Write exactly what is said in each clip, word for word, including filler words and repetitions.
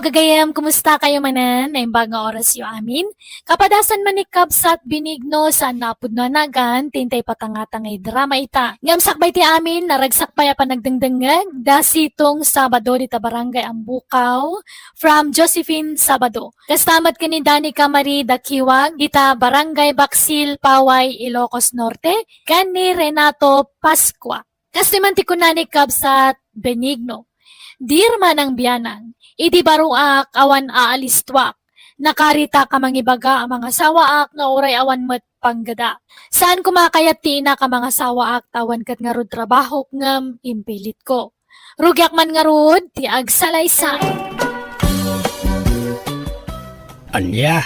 Gagayem, kumusta kayo manen? Naimbag nga orasyo amin. Kapadasan man ni Kabsat Benigno, saan nga pudno a nagan, ti intay patangtangay drama ita. Ngem sakbay ti amin, naragsak pay a panagdengdengngeg, da Sitong Sabado dita Barangay Ambukaw, from Josephine Sabado. Kasta met ken ni Danica Marie Dakiwag, dita Barangay Baksil, Paway, Ilocos Norte, ken ni Renato Pascua. Kasta man ti kuna ni Kabsat Benigno, "Di man a bianang, idi baruak awan aalistuak. Nakaritak a mangibaga a mangasawaak nga uray awan met panggeda. Saan koma kayat ti inak a mangasawaak ta awan ket ngarud trabahok ngem impilitko. Rugiak man ngarud ti agsalaysay." Ania?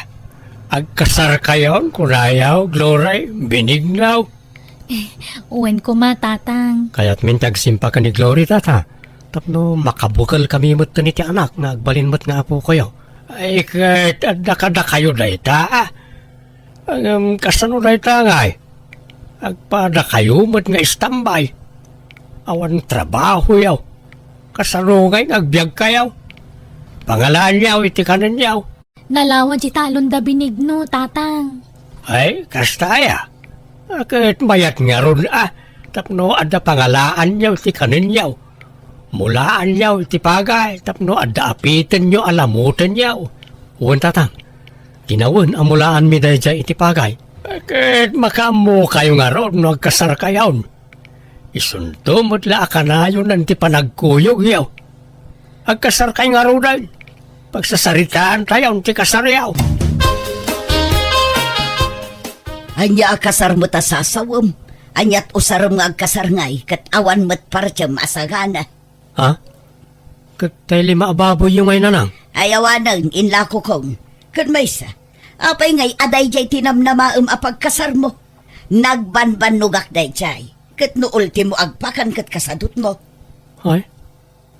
Agkasarkayon, kunayo, Glory, Benigno? Wen koma, Tatang. Kayatmin ti agsimpakan ni Glory, Tata. Tapno makabukel kami met ken iti anak nga agbalin met nga apokayo. Ay, ket adda kadakayo dayta, a? Ngem kasano dayta ngay? Agpadakayo met nga istambay. Awan trabahoyo. Kasano ngay nga agbiagkayo? Pangalaanyo iti kanenyo. Nalawa di talon da Benigno, Tatang. Ay, kasta aya? A, ket mayat ngarud a, tapno adda pangalaanyo iti kanenyo. Mulaanyo iti pagay, tapno adda apitenyo a lamutenyo. Wen, Tatang, ginawen a mulaanmi daydiay iti pagay. A, ket makaammokayo ngarud no agkasarkayon. Isunto met la a kanayonan ti panagkuyogyo. Agkasarkay ngaruden. Pagsasaritaantayon ti kasaryo. Ania a kasar met a sasawem? Aniat usarem nga agkasar ngay ket awan met partiem a sagana? Ha? Ket tay lima a baboyyo ngay, Nanang? Ay awanen, inlakokon. Ket maysa, apay ngay a daydiay ti namnamaem a pagkasarmo? Nagbanbannogak daydiay, ket no ultimo agpakan ket kasadutmo. Ay,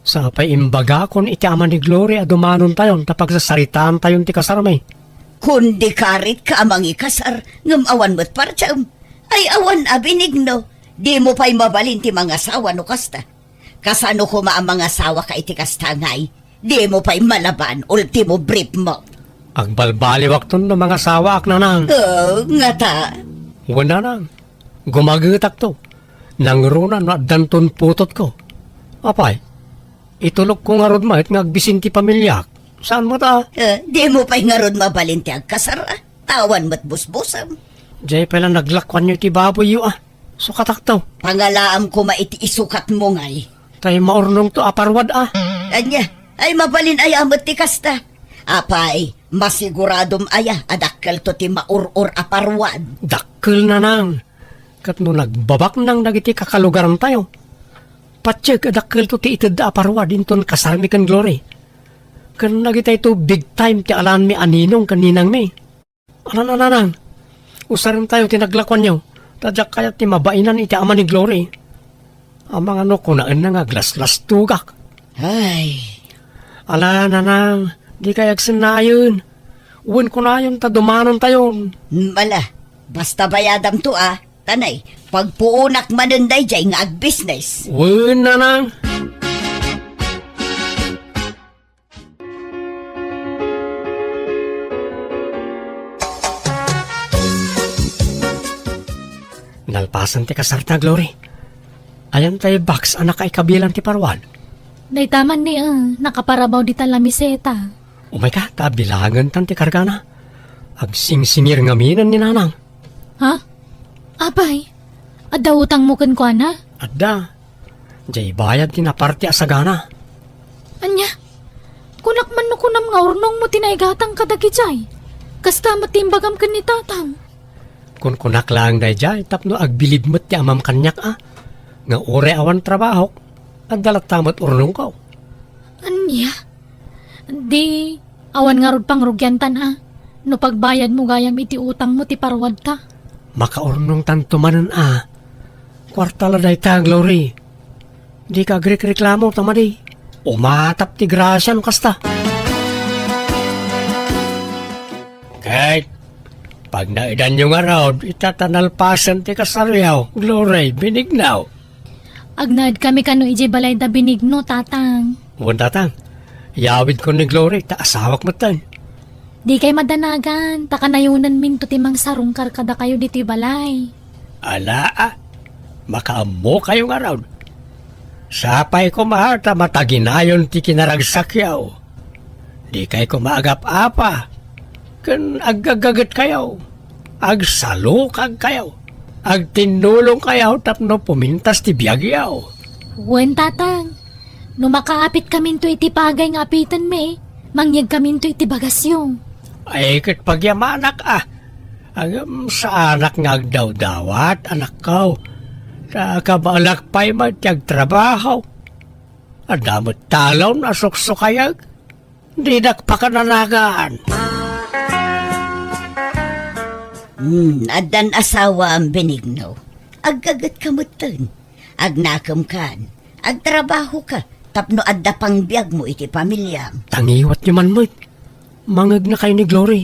sapay imbagakon iti ama ni Glory a dumanontayon ta pagsasaritaantayon ti kasarmi. Kundi karitka a mangikasar, ngem awan met partiem. Ay awan a Benigno, dimo pay mabalin ti mangasawa no kasta. Kasano koma a mangasawaka iti kasta ngay? Dimo pay malaban, ultimo briefmo. Agbalbaliwakton no mangasawaak, Nanang. O, ngata? Wen, Nanang. Gumagetakto. Nangruna no addanton putotko. Apay, itulokko ngarud met nga agbisin ti pamiliak. Saan met a? E, dimo pay ngarud mabalin ti agkasar, a? Ta awan met busbusem. Diay pay la naglakuanyo iti baboyyo, a? Sukatakto. Pangalaam koma iti isukatmo ngay. Tay maurnongto a parwad, a? Ania? Ay mabalin aya met ti kasta? Apay, masiguradom aya a dakkelto ti maur-or a parwad? Dakkel, Nanang. Ket no nagbabaknang dagiti kakalugarantayo, patiek a dakkelto ti itedda a parwad inton kasarmi ken Glory. Ken dagitayto big time ti alaenmi a ninong ken ninangmi. Ala, Nanang, usarentayo ti naglakuanyo, ta diak kayat ti mabainan iti ama ni Glory. Amangan no kunaenna nga aglaslastogak. Ay. Ala, Nanang, dikay agsennaen. Wen kunayon ta dumanontayon. Mm, ala, basta bayadamto, a. Tanay, pagpuonak manen daydiay nga agbisnes. Wen, Nanang. Nalpasen ti kasarta, Glory. Ayan tay box a nakaikabilan ti parwad? Dayta man ni, a, nakaparabaw dita lamiseta. Umay ka, ta bilangentan ti kargana. Agsingsingir ngamin ni Nanang. Ha? Apay, adda utangmo kenkuana? Adda. Diay bayad ti naparti a sagana. Ania? Kunak man no kunam nga urnongmo ti naigatang kadagijay. Kasta met ti imbagam ken ni Tatang. Kunkunak laeng daydiay tapno agbilib met ti amam kaniak, a, nga uray awan trabahok, adda latta met urnongko. Ania? Di, awan ngarud pangrugiantan, a, no pagbayadmo gayam iti utangmo ti parwadta. Makaurnongtanto manen, a. Kuarta la dayta, Glory. Dika agrikreklamo ta madi. Umatap ti grasia no kasta. Ket pagnaedanyo ngarud, ita ta nalpasen ti kasaryo, Glory, Benigno. Agnaedkami kano idiay balay da Benigno, Tatang. Wen, Tatang. Yawidkon ni Glory, ta asawak metten. Dikay madanagan, ta kanayonanminto ti mangsarungkar kadakayo ditoy balay. Ala, a, makaammokayo ngarud. Sapay koma ta mataginayon ti kinaragsakyo. Dikay koma agap-apa, ken aggaggagetkayo, agsalukagkayo, agtinnulongkayo tapno pumintas ti biagyo. Wen, Tatang. No makaapitkaminto iti pagay nga apitenmi, mangyegkaminto iti bagasyo. Ay, ket pagyamanak, a. Agam, saanak nga agdawdawat, anakko. Ta kabalak pay met ti agtrabaho. Adda met talon a suksukayek. Dinak pakananagan. Hmm, addan asawam, Benigno. Aggagetka metten. Agnakemkan. Agtrabahoka tapno adda pangbiagmo iti pamiliam. Tangiwatyo man met. Mangegnakayo ni Glory.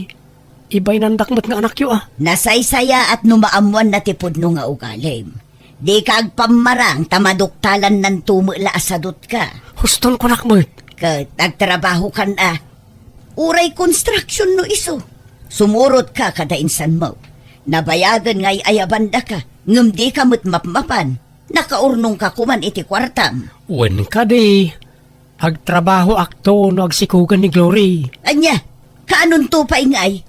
Ibainandak met nga anakyo, a. Nasaysayaat no maammoanna ti pudno nga ugalim. Dika agpammarang ta maduktalannanto met la a sadutka. Huston kunak met. Ket agtrabahokan a. Uray construction no isu. Sumurotka kada insanmo. Nabayagen nga ay-ayabandaka, ngem dika met mapmapan. Nakaurnongka koman iti kuartam. Wen kadi, agtrabahoakto no agsikogen ni Glory. Ania? Kaanonto pay ngay?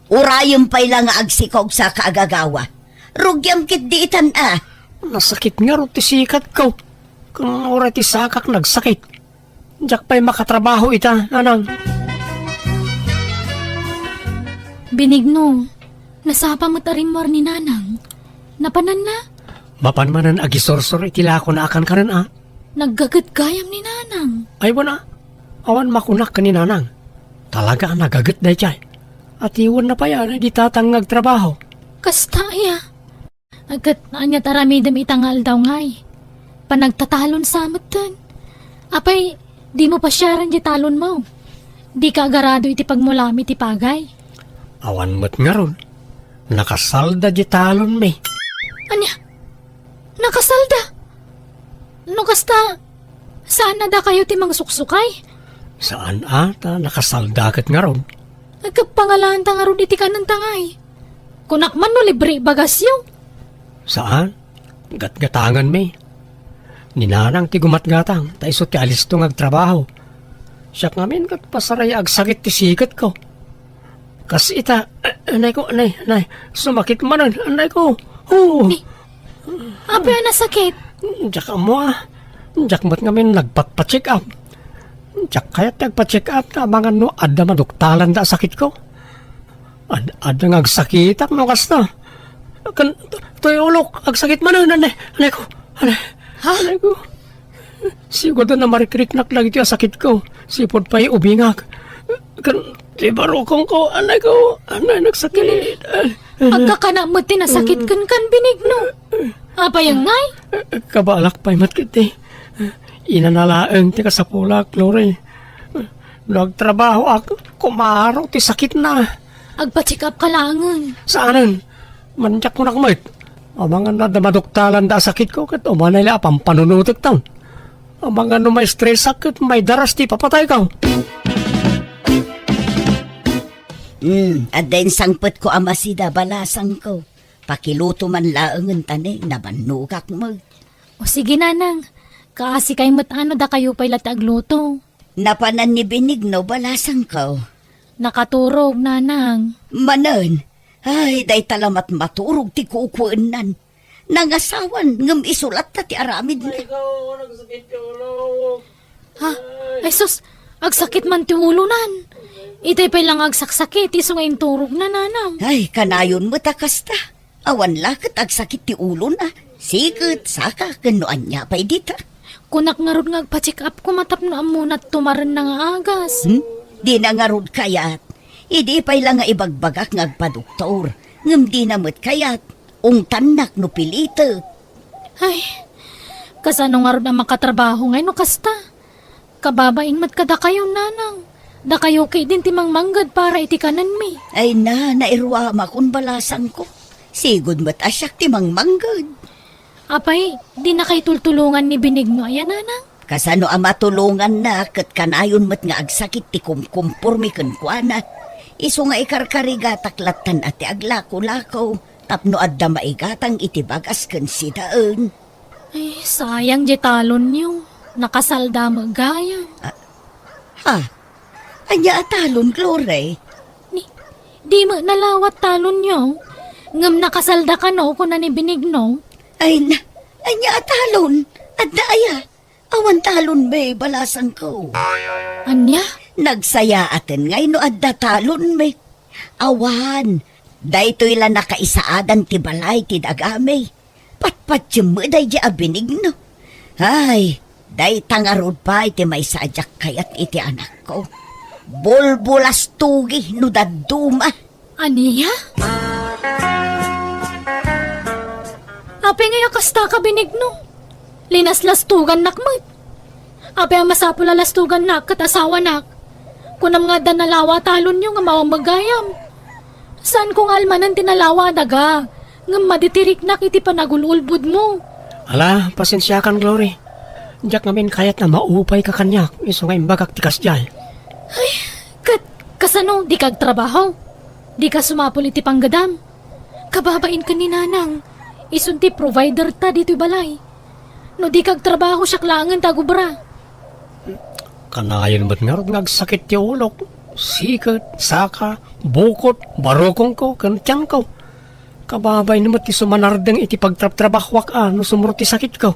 Urayem pay la nga agsikog sa kaagagawa. Rugiam ketdi itan a. Nasakit ngarud ti sikatko. Ken uray ti sakak nagsakit. Diak pay makatrabaho ita, nanang. Benigno, nasapa met a rimmuar ni nanang. Napananna? Mapan manen agisursor iti lakona a kankanen, a. Naggaget gayam ni nanang. Ay, wen a. Awan makunak ken ni nanang. Talaga a nagaget daydiay. Atiwenna pay a daydi tatang nga agtrabaho. Kasta aya. Ket ania ti aramidem ita nga aldaw ngay? Panagtatalon sa metten. Apay, dimo pasiaren ti talonmo? Dika agarado iti pagmulam iti pagay? Awan met ngarud. Nakasalda ti talonmi. Ania? Nakasalda? No kasta, saan a dakayo ti mangsuksukay? Saan a, ta nakasalda ket ngarud. Agpangalaanta ngarud iti kanenta ngay. Kunak man no libre bagasyo. Saan? Gatgatanganmi. Ni nanang ti gumatgatang, ta isu ti alisto nga agtrabaho. Siak ngamin ket pasaray agsakit ti siketko. Kas ita, a-, anay ko, anay, anay, sumakit manen, anay ko. Oo. Ni, apay a nasakit? Diak ammo a. Diak met ngamin nagpatpa-check up. Diak kayat ti agpa-check up ta amangan no adda maduktalanda a sakitko. Ad-, adda nga agsakitak no kasta. Ken, toy ulok, agsakit manen, anay, anay ko, anay. Ha? Anay ko. Sigurado a marikriknak dagiti a sakitko. Sipud pay ubingak. Ken ti barukongko, anay ko, anay, nagsakit. Agkakana met ti nasakit kenkan, Benigno. Apay ngay? Kabalak pay met ketdi. Inana laeng ti kasapulak, Glory. No agtrabahoak, kumaro ti sakitna. Agpa-check up ka laengen. Saanen? Mandiak kunak met. Amangan no adda maduktalanda a sakitko, ket umanay la a pampanunotekton. Amangan no ma-stressak ket maidaras ti ipapatayko. Hmm, adda insangpetko a masida, balasangko. Pakiluto man laengen ta ne, nabannogak met. O sige, nanang. Kaasikay met a no dakayo pay la ti agluto. Napanan ni Benigno, balasangko. Nakaturog, nanang. Manen? Ay, dayta la met maturog ti kukuennan. Nangasawan, ngem isu latta ti aramidna. Ay, ko, nagsakit ti ulo. Ha? Ay, sus, agsakit man ti ulonan. Itay pay la nga agsaksakit, isu nga inturogna, nanang. Ay, kanayon met a kasta. Awan la ket agsakit ti ulona. Siket, saka, ken no ania pay dita. Kunak ngarud nga agpa-check up koma tapno ammona ti tumarenna nga agas. Hmm? Dina ngarud kayat. Idi pay la nga ibagbagak nga agpadoktor, ngem dina met kayat. Ungtannak no pilitek. Ay, kasano ngarud a makatrabaho ngay no kasta? Kababain met kadakayo, nanang. Dakayo ketdin ti mangmangged para iti kanenmi. Ay na, nairuamakon, balasangko. Sigud met a siak ti mangmangged. Apay, dinakay tultulongan ni Benigno aya, nanang? Kasano a matulonganna ket kanayon met nga agsakit ti kumkumpormi kenkuana. Isu nga ikarkarigatak lattan a ti aglako-lako tapno adda maigatang iti bagas ken sidaen. Ay, sayang di talonyo. Nakasalda met gayam. Ah, ha? Ania a talon, Glory? Ni, di met nalawat talonyo. Ngem nakasalda kano, kuna ni Benigno. Ay, na, ania a talon? Adda aya? Awan talonmi, balasangko. Ania? Nagsayaaten ngay no adda talonmi. Awan, daytoy la nakaisaadan ti balay ti dagami. Patpatiem met daydi a Benigno. Ay, dayta ngarud pay ti maysa a diak kayat iti anakko. Bulbulastogi no dadduma. Ania? Apay ngay a kasta ka, Benigno? Linaslastogannak met. Apay a masapul a lastogannak ket asawanak? Kunam nga adda nalawa a talonyo nga mawammegayam. Saanko nga almanen ti nalawa a daga, ngem madi ti riknak iti panagul-ulbodmo. Ala, pasensiakan, Glory. Diak ngamin kayat a maupayka kaniak, isu nga imbagak ti kasdiay. Ay, ket kasano, dika agtrabaho? Dika sumapul iti panggedam? Kababain ken ni Nanang, isun ti provider ta ditoy balay. No dika agtrabaho, siak laengen ti agubra. Kanayon met ngarud nga agsakit ti ulok, siket, saka, bukot, barukongko, ken tianko. Kababain met ti sumanardeng iti pagtrabtrabahoak a no sumurot ti sakitko.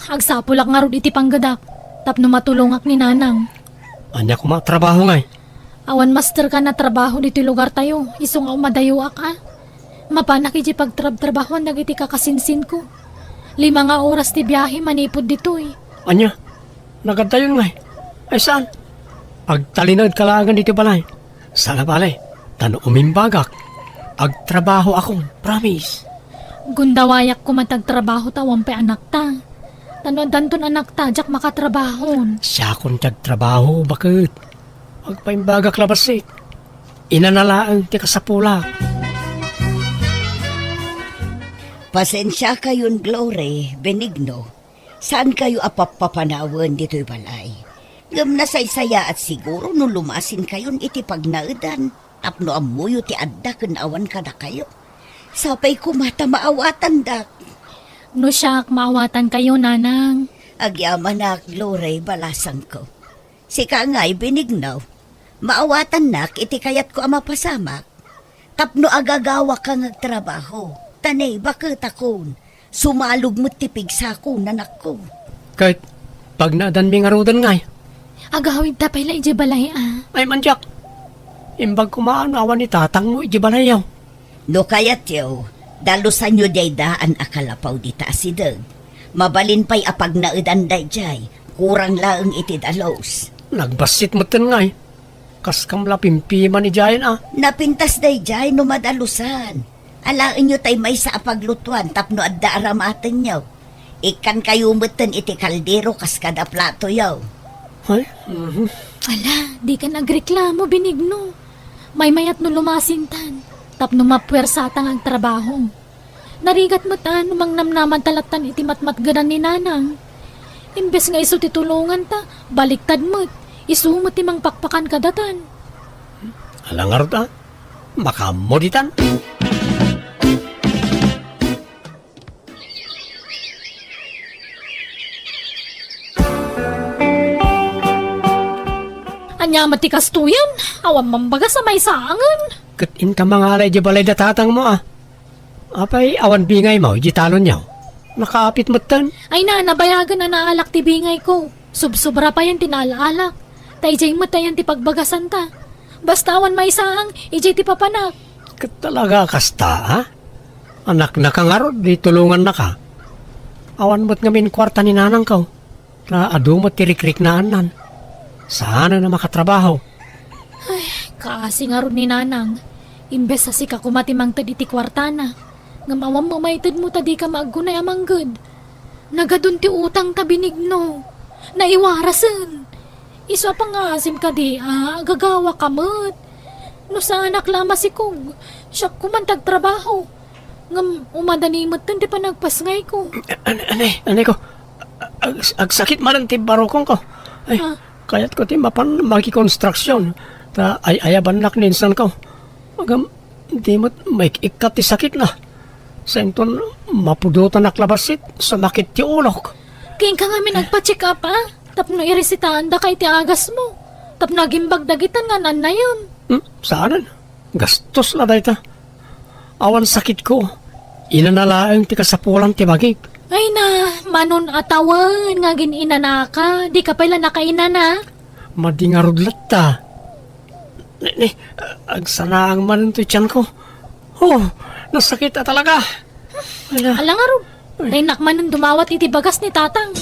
Agsapulak ngarud iti panggedak tapno matulongak ni Nanang. Ania koma a trabaho ngay? Awan masterkan a trabaho ditoy lugartayo, isu nga umadayoak a. Mapanak iti pagtrabtrabahoan dagiti kakasinsinko. Lima nga oras ti biahe manipud ditoy. Ania? Nagaddayon ngay? Ay saan? Agtalinaedka laengen ditoy balay. Saan a bale, ta no umimbagak, agtrabahoakon, promise. Gundawayak koma ti agtrabaho ta awan pay anakta. Ta no addanton anakta, diak makatrabahon. Siakon ti agtrabaho, baket. Agpaimbagak la bassit. Inana laeng ti kasapulak. Pasensiakayon, Glory, Benigno. Saankayo a pappapanawen ditoy balay. Ngem nasaysayaat siguro no lumasinkayon iti pagnaedan tapno ammoyo ti adda ken awan kadakayo. Sapay koma ta maawatandak. No siak, maawatankayo, Nanang. Agyamanak, Glory, balasangko. Sika ngay, Benigno, maawatannak iti kayatko a mapasamak. Tapno agagawaka nga agtrabaho, ta ne, baketakon, sumalog met ti pigsako, nanakko. Ket pagnaedanmi ngaruden ngay? Agawidta pay la idiay balay a. Ay, mandiak. Imbag koma no awan ni tatangmo idiay balayyo. No kayatyo, dalusanyo diay daan a kalapaw dita a sideg. Mabalin pay a pagnaedan daydiay, kurang laeng iti dalus. Nagbassit metten ngay. Kaskam la pimpiman idiayen a. Napintas daydiay no madalusan. Alaenyo tay maysa a paglutuan tapno adda aramatenyo. Ikkankayo metten iti kaldero kas kada platoyo. Ay? Mhm. Ala, dikan agreklamo, Benigno. Maymayat no lumasintan, tapno mapuersata nga agtrabaho. Narigat met a no mangnamnamanta lattan iti matmatgedan ni Nanang. Imbes nga isu ti tulonganta, baliktad met, isu met ti mangpakpakan kadatan. Ala ngarud a, makaammo ditan. Ania met ti kastoyen? Awan mambagas a maisaangen. Ket inka mangala idiay balay da tatangmo a. Apay, awan bingaymo idiay talonyo? Nakaapit metten. Ay na, nabayagen a naalak ti bingayko. Subsobra payen ti naalaalak. Ta idiay met ayan ti pagbagasanta. Basta awan maisaang, idiay ti papanak. Ket talaga kasta, ha? Anaknaka ngarud, di tulongannaka. Awan met ngamin kuarta ni nanangko. Ta adu met ti rikriknaannan. Saanen a makatrabaho. Ay, kaasi ngarud ni Nanang. Imbes a sika koma ti mangted iti kuartana, ngem awan mamaytedmo ta dika maaggunay a mangged. Nagadun ti utangta, Benigno. Naiwarasen. Isu a pangngaasim kadi a agagawaka met. No saanak la a masikog, siak koman ti agtrabaho. Ngem umadani metten ti panagpasngayko. Ane, ane, ane ko. Ag-, agsakit manen ti barukongko. Ay, Ah. kayatko ti mapan makikonstruksyon. Ta ay-ayabannak ni insanko. Ngem, di met maik-ikkat ti sakitna. Sainton mapudotanak labasit, sumakit ti ulok. Kenka ngamin agpa-check up, a? Tapno iresitaandaka iti agasmo. Tapno agimbag dagitan nga annayem. Hmm, saanen. Gastos la dayta. Awan sakitko. Inana laeng ti kasapulan ti bagik. Ay na, manon a tawen nga agin-inanaka, dika pay la nakainana. Madi ngarud latta. Ni, ni, agsanaang manen toy tianko. Oh, nasakit a talaga. Ala. Ala ngarud, Ay. Daynak manen dumawat iti bagas ni Tatang.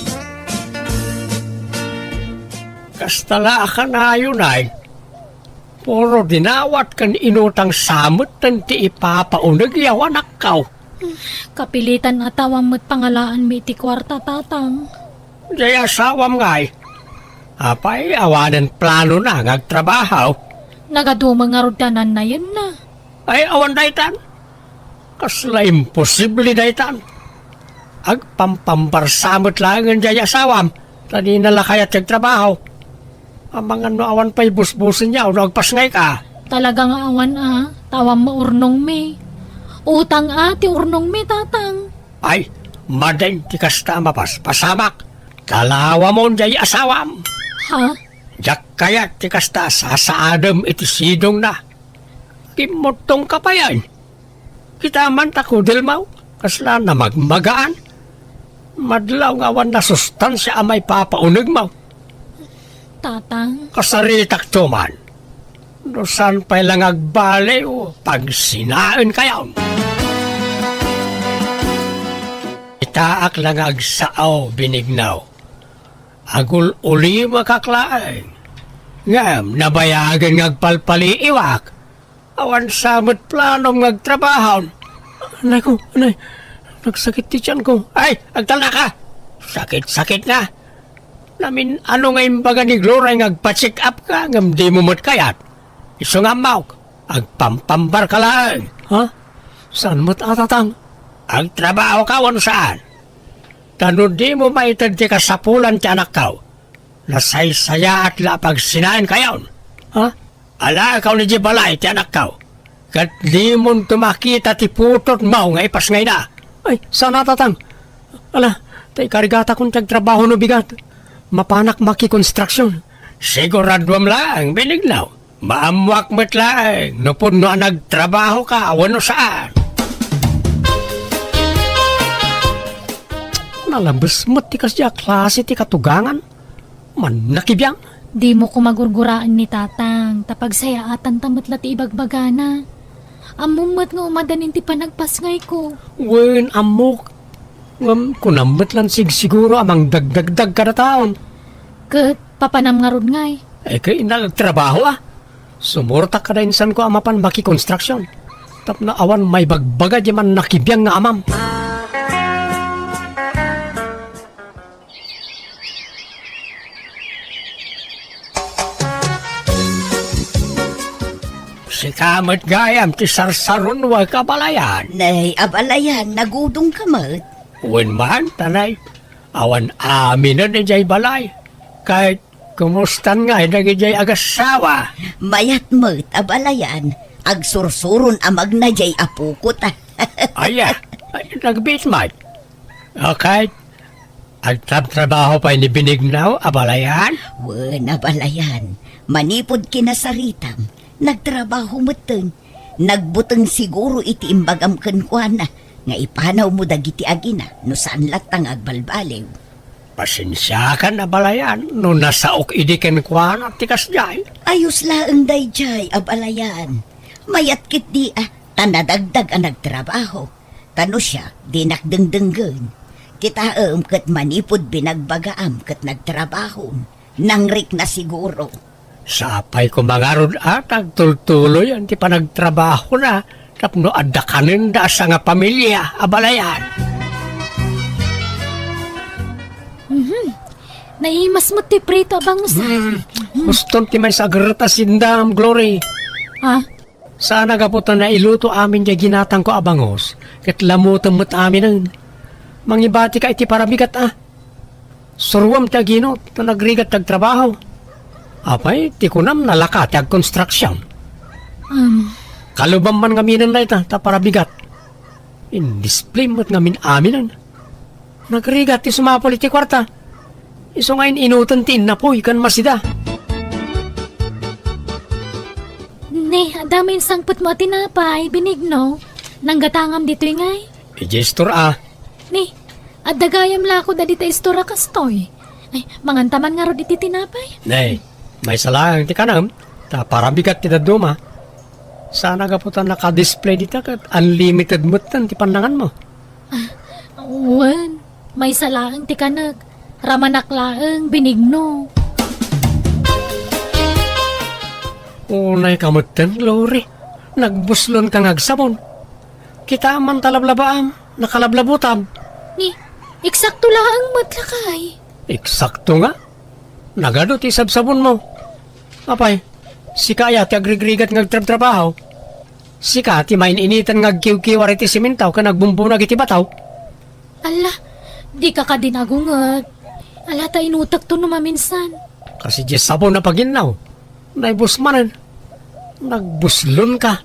Kasta la a kanayon, ay. Puro dinawat ken inutang sa metten ti ipapauneg a anakko. Kapilitan a tawam met pangalaanmi iti kuarta, Tatang. Diay asawam ngay. Apay, awanen planona nga agtrabaho? Nagadumo ngarud ti annayemna. Ay, awan daytan. Kasla imposible daytan. Agpampambarsa met laengen diay asawam, ta dina la kayat ti agtrabaho. Amangan no awan pay busbusenyo no agpasngayka. Talaga nga awan a, ta awan maurnongmi. Utang a ti urnongmi, Tatang. Ay, madin ti kasta a mapaspasamak. Talawamon diay asawam. Ha? Diak kayat ti kasta a sasaadem iti sidongna. Kimmuttongka payen. Kita man ta kudelmo, kasla namagmagaan. Madlaw nga awan nasustansia a maipapaunegmo. Tatang. Kasaritak tuman. No saan pay la nga agbaliw, pagsinaenkayon. Itaak la nga agsao, Benigno. Agul-ulimakak laeng. Ngem nabayagen nga agpalpaliiwak. Awan sa met planom nga agtrabahon. Anay ko, anay. Nagsakit ti tianko. Ay, agtalnaka. Sakit-sakit nga. Namin-ano nga imbaga ni Gloria nga agpa-check up ka, ngem dimo met kayat. Isu nga ammok, agpampambarka laeng. Ha? Saan met a, Tatang? Agtrabahoka wenno saan? Ta no dimo maited ti kasapulan ti anakko, nasaysayaat la a pagsinaenkayon. Ha? Alakaw idiay balay ti anakko, ket dimonto makita ti putotmo nga ipasngayna. Ay, saan a, Tatang. Ala, ta ikarigatakon ti agtrabaho no bigat. Mapanak makikonstruksyon. Siguraduem laeng, Benigno. Maammoak met laeng no pudno a nagtrabahoka wenno saan. Nalabes met ti kasdiay a klase ti katugangan. Mannakibiang. Dimo koma gurguraen ni Tatang, ta pagsayaatanta met la ti ibagbagana. Ammom met nga umadan iti panagpasngayko. Wen, ammok. Ngem kunam met lan sigsiguro a mangdagdagdag kada taon. Ket papanam ngarud ngay? Eh, kay nagtrabaho, a. Sumurtak kada insanko a mapan makikonstruksyon. Tapno awan maibagbaga diay mannakibiang nga amam. Sika met gayam ti sarsarunoek, abalayan. Nay, abalayan, nagudongka met. Wen man, ta nay, awan aminen idiay balay. Ket kumustan ngay dagidiay agassawa? Mayat met, abalayan. Agsursuron a magna diay apokota. Aya, ay, nagbiit met. Okay. Agtrabtrabaho pay ni Benigno, abalayan? Wen, abalayan. Manipud kinasaritam, nagtrabaho metten. Nagbuteng siguro iti imbagam kenkuana nga ipanawmo dagiti agina no saan latta nga agbalbaliw. Pasensiakan, abalayan, no nasaok idi kenkuana ti kasdiay. Ayos laeng daydiay, abalayan. Mayat ketdi a, ta nadagdag a nagtrabaho. Ta no siak, dinak dengdenggen. Kitaem ket manipud binagbagaam ket nagtrabahom, nangrikna siguro. Sapay koma ngarud a ta agtultuloyan ti panagtrabahona tapno adda kanenda a sangapamilia, abalayan. Mhm. Naimas met ti prito a bangus, a. Hmm. Uston ti maysa a gareta sindam, Glory. Ha? Saan a gapu ta nailuto amin diay ginatangko a bangus, ket lamutem met aminen. Mangibatika iti parabigat, a. Suroam ti aginot no nagrigat ti agtrabaho. Apay, ti kunam, nalaka ti agkonstruksion. Um, Kalubam man ngamin dayta, ta parabigat. Indisplay met ngamin aminen. Nagrigat ti sumapul iti kuarta. Isu nga in-inoten ti innapuy ken masida. Ni, adda main sangpetmo a tinapay, Benigno. Nanggatangam ditoy ngay? Idiay istor a. Ni, adda gayam la kod dita istor a kastoy. Ay, manganta man ngarud iti tinapay. Nay, maysa laeng ti kanam, ta parabigat ti dadduma. Sana gapu ta naka-display dita ket unlimited metten ti pannanganmo. Ah, wen, maysa laeng ti kanek. Ramanak laeng, Benigno. Unay ka metten, Glory. Nagbuslon ka nga agsabon. Kita man ta lablabaam, nakalablabutam. Ni, eksakto laeng met lakay. Eksakto nga. Nagadu ti sabsabon mo. Apay, sika aya ti agrigrigat nga agtrabtrabaho? Sika ti main-initan nga agkiwkiwar iti siminto ken agbumbunag iti bato? Ala, dika kadin agunget. Ala ta inutekto no maminsan. Kasi diay sabon a paginnaw. Naibus manen. Nagbuslon ka.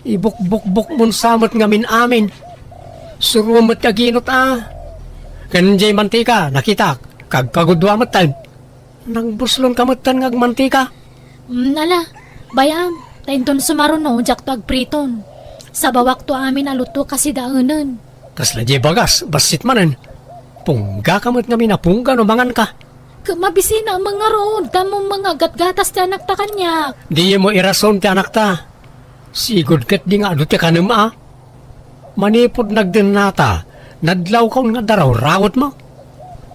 Ibukbukbok mon sa met ngamin amin. Suro met ti aginot a. Ken diay mantika, nakitak, kagkagudua metten. Nagbuslon ka metten nga agmantika. Mm, ala, bay-am, ta inton sumaruno, diakto agpriton. Sabawakto amin a luto kasi daenen. Kasla diay bagas, bassit manen. Pungga ka met ngamin a pungga no mangan ka. Ket mabisina a mangarud, ta ammom nga aggatgatas ti anakta kaniak. Dimo irason ti anakta. Sigud ket di nga adu ti kanem a. Manipud nagdennata, nadlawkon nga darawrawetmo.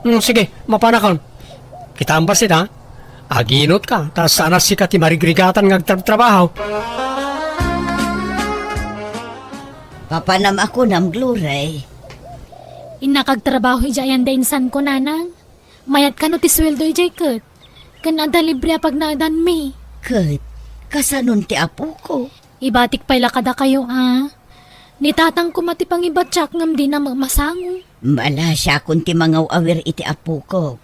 Hmm, sige, mapanakon. Kitaem bassit, ha? Aginot ka, ta saan a sika ti marigrigatan nga agtrabtrabaho. Papanam a kunam, Glory? Innak agtrabaho idiay ayan da insanko, nanang. Mayat kano ti sueldo idiay ket. Ken adda libre a pagnaedanmi. Ket, kasanon ti apoko? Ibatik pay la kadakayo a. Ni tatang koma ti pangibatiak ngem dina met masango. Malasiakon ti mangaw-awir iti apokok.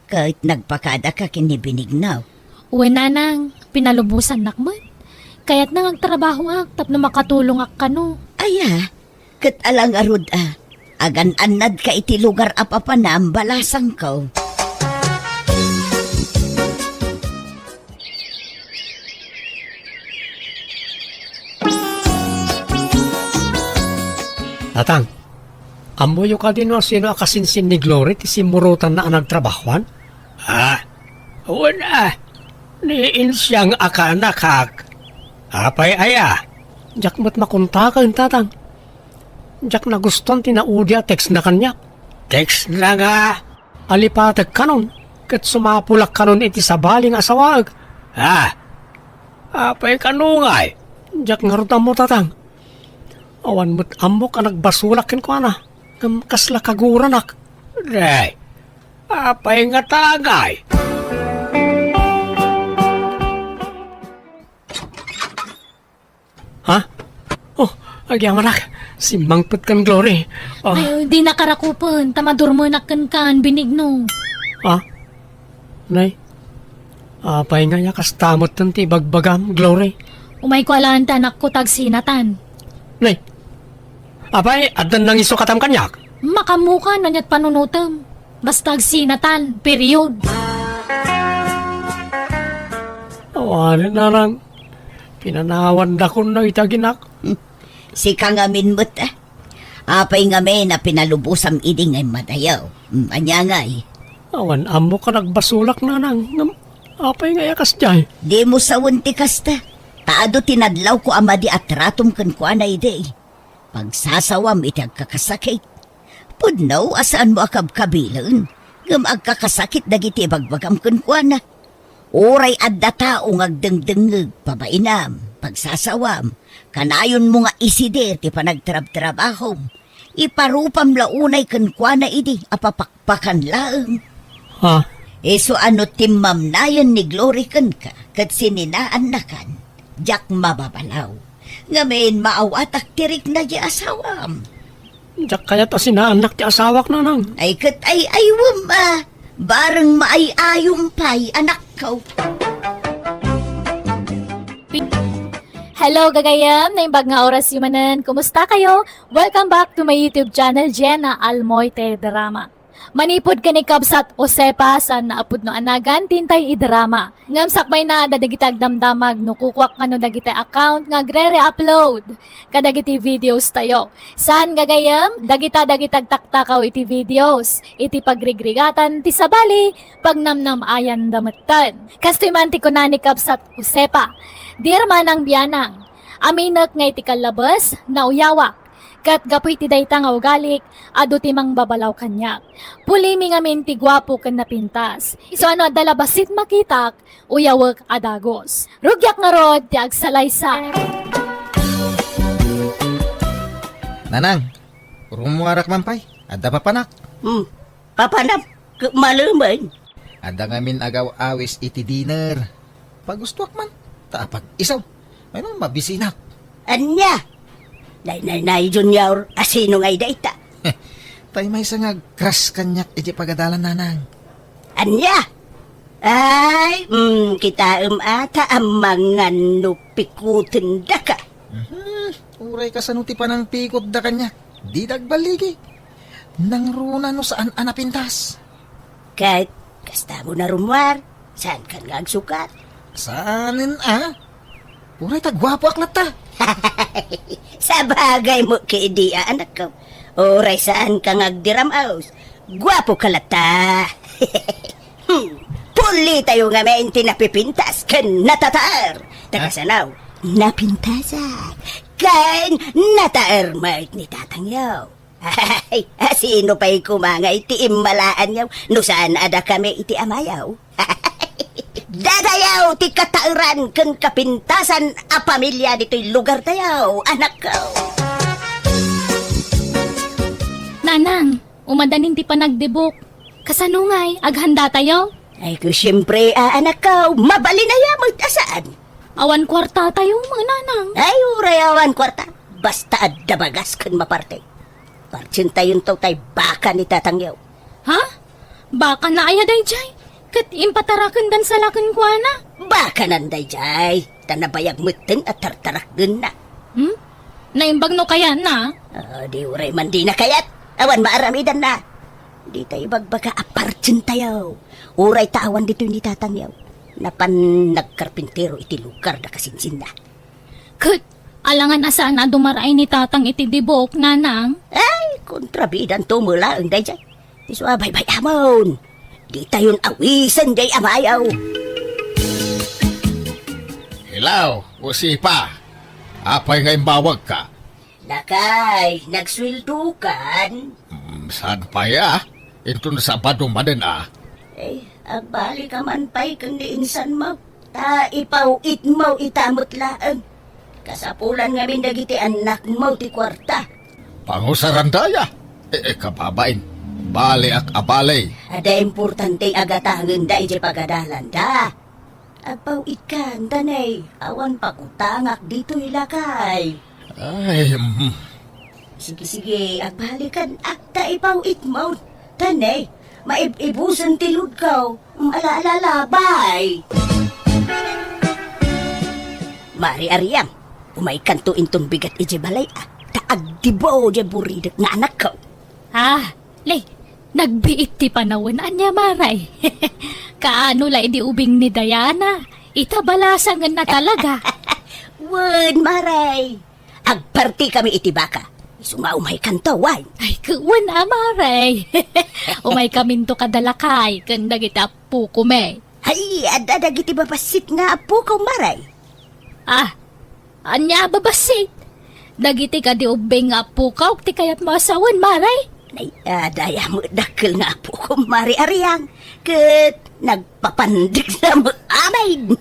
Ket nagpakadaka ken ni Benigno. Wen, nanang, pinalubosannak met. Kayatna nga agtrabahoak tapno makatulongak kano. Aya, ket ala ngarud a, agan-annadka iti lugar a papanam, balasangko. Tatang, ammoyo kadi no sino a kasinsin ni Glory ti simmurotanna a nagtrabahoan? Ah, wen a, ni Insiang a kaanakak. Apay aya? Diak met makontaken, tatang. Diak nagustuan ti naudi a textna kaniak. Textna nga? Alipatek kanon, ket sumapulak kanon iti sabali nga asawaek. Ah, apay kano ngay? Diak ngarud ammo, tatang. Awan met ammok a nagbasolak kenkuana, ngem kasla kaguranak. Day, apay ngata ngay? Ha? Oh, agyamanak. Simmangpet kan Glory. Oh. Ay, di nakarakupen, ta madurmenak kenkan, Benigno. Ha? Nay, apay nga ya kasta metten ti ibagbagam, Glory? Umayko alaen ti anakko ta agsinatan. Nay, apay, addan nangiso katam kaniak? Makaammokan, ania ti panunotem. Basta agsinatan, period. Awanen, nanang. Pinanawandakon dagiti aginak. Hmm. Sika ngamin met, a. Apay ngamin a pinalubosam idi nga immadayo? Hmm, ania ngay? Awan ammok a nagbasolak, nanang. Ngem apay nga iyakas diay? Dimo sawen ti kasta. Ta adu ti nadlawko a madi a tratom kenkuana idi. Pagsasawam iti agkakasakit. Pudno a saanmo a kabkabilen, ngem agkakasakit dagiti ibagbagam kenkuana. Uray adda tao nga agdengdengngeg, pabainam, pagsasawam, kanayonmo nga isidi ti panagtrabtrabahom. Iparupam la unay kenkuana idi a papakpakan laeng. Ha? Isu a no timmamnayen ni Glory kenka ket sininaannakan, diak mababalaw. Ngamin, maawatak ti rikna ti asawam. Diak kayat a sinaannak ti asawak, nanang. Ay, ket ay-aywem a. Bareng maay-ayom pay, anakko. Hello, gagayem. Naimbag nga oras yu manen. Kumusta kayo? Welcome back to my YouTube channel, Jenna Almoite Drama. Manipud ken ni Kabsat Josefa, saan a pudno a nagan ti intay idrama. Ngem sakbayna, adda dagiti agdamdamag no kukuak kano dagiti account nga agre-re-upload kadagiti videos tayo. Saan, gagayem, dagita dagiti agtaktakaw iti videos, iti pagrigrigatan ti sabali, pagnamnam-ayan da metten. Kastoy man ti kuna ni Kabsat Josefa, "Dear Manang Bianang, aminek nga iti kallabes, nauyawak. Ket gapu iti dayta nga ugalik, adu ti mangbabalaw kaniak. Pulimi ngamin ti guapo ken napintas. Isu a no adda la bassit makitak, uyawek a dagus. Rugiak ngarud ti agsalaysa." Nanang, rumuarak man pay. Adda papanak. Hmm. Papanam, ket malemen. Adda ngamin agaw-awis iti dinner. Pagustoak man, ta apag-isaw. Mayno mabisinak. Ania? Nay, nay, nay, Junior, asino ngay dayta? Tay maysa nga agkras kaniak iti pagadalan, nanang. Ania? Ay, mm, kitaem ata a mangan no pikutendaka. Mhm, uray kasano ti panangpikutda kaniak, dida agballigi. Nangruna no saan a napintas. Ket, kasta mo na rumuar, saan kan nga agsukat? Saanen a? Uray ta guapoak latta. Sabagay mo kidi a anakko. Uray saan ka nga agdiram-os. Guapo ka latta. Hmm. Puli tayo ngamin ti napipintas ken natataer. Takasanaw, napintasak ken nataer met ni tatangyo. Ay, asino pay koma nga iti immalaanyo no saan a dakami iti amayo? Datayo ti kataeran ken kapintasan a pamilia ditoy lugar tayo, anakko. Nanang, umadanin ti panagdibok. Kasano ngay, aghanda tayo? Ay, ko, siyempre, a, anakko, mabalin aya met a saan. Awan kuarta tayo, mga nanang. Ay, uray awan kuarta. Basta adda bagas ken maparte. Partsentayon tayo tay baka ni tatangyo. Ha? Baka na aya dayjay? Ket impatarakendan sa la kenkuana? Baka nan dayjay. Ta nabayag metten a tartarakdenna. Hmm? Naimbag no kayatna? Ah, di uray man di na kayat. Awan maaramidanna. Di tayo ibagbaga a partsentayo. Uray ta awan ditoy ni tatangyo. Napan nagkarpintero iti lugar da kasinsinna. Ket, alangan a saan a dumaraay ni tatang iti dibuok, nanang? Ay, kontrabidanto met laeng dayjay. Isu a baybay-amon. Ditayon awisen jay amayo. Hello, Josefa. Apay nga imbawagka? Lakay, nagsueldokan? Mm, saan pay a? Inton Sabado manen a. Eh, agbalik ka man pay ken ni insan mo. Ta ipaw-itmo ita met laeng. Kasapulan ngamin dagiti annakmo ti kuarta. Pangusaranda aya? E, e, kababain. Baliak a bali. Adda importante a gatangenda idiay pagadalanda. Agpaw-itkan, danay. Awan pakutangak ditoy lakay. Ay, mm. Sige, sige, agbalikan. Agta ipaw-itmo. Danay, maib-ibusen ti ludkaw. Ala, ala, ala, bye. Mari Ariang, umaykanto inton bigat idiay balay, a, ta agdibo diay buridek nga anakko. Ah, le, nagbiit ti panawen, ania, Maray? Kaano la idi ubing ni Diana? Ita balasangenna talaga. Wen, Maray. Agpartikami iti baka. Isu nga umaykanto, wen. Ay, ket wen a, Maray. Umaykaminto kada lakay ken dagiti appokomi. Ay, adda dagiti babassit nga appokaw, Maray. Ah, ania a babassit? Dagiti kadi ubbing nga appokaw ti kayatmo a sawen, Maray? Nay, adda aya met dakkel nga appokom, Mari Ariang. Ket nagpapandikna met amin.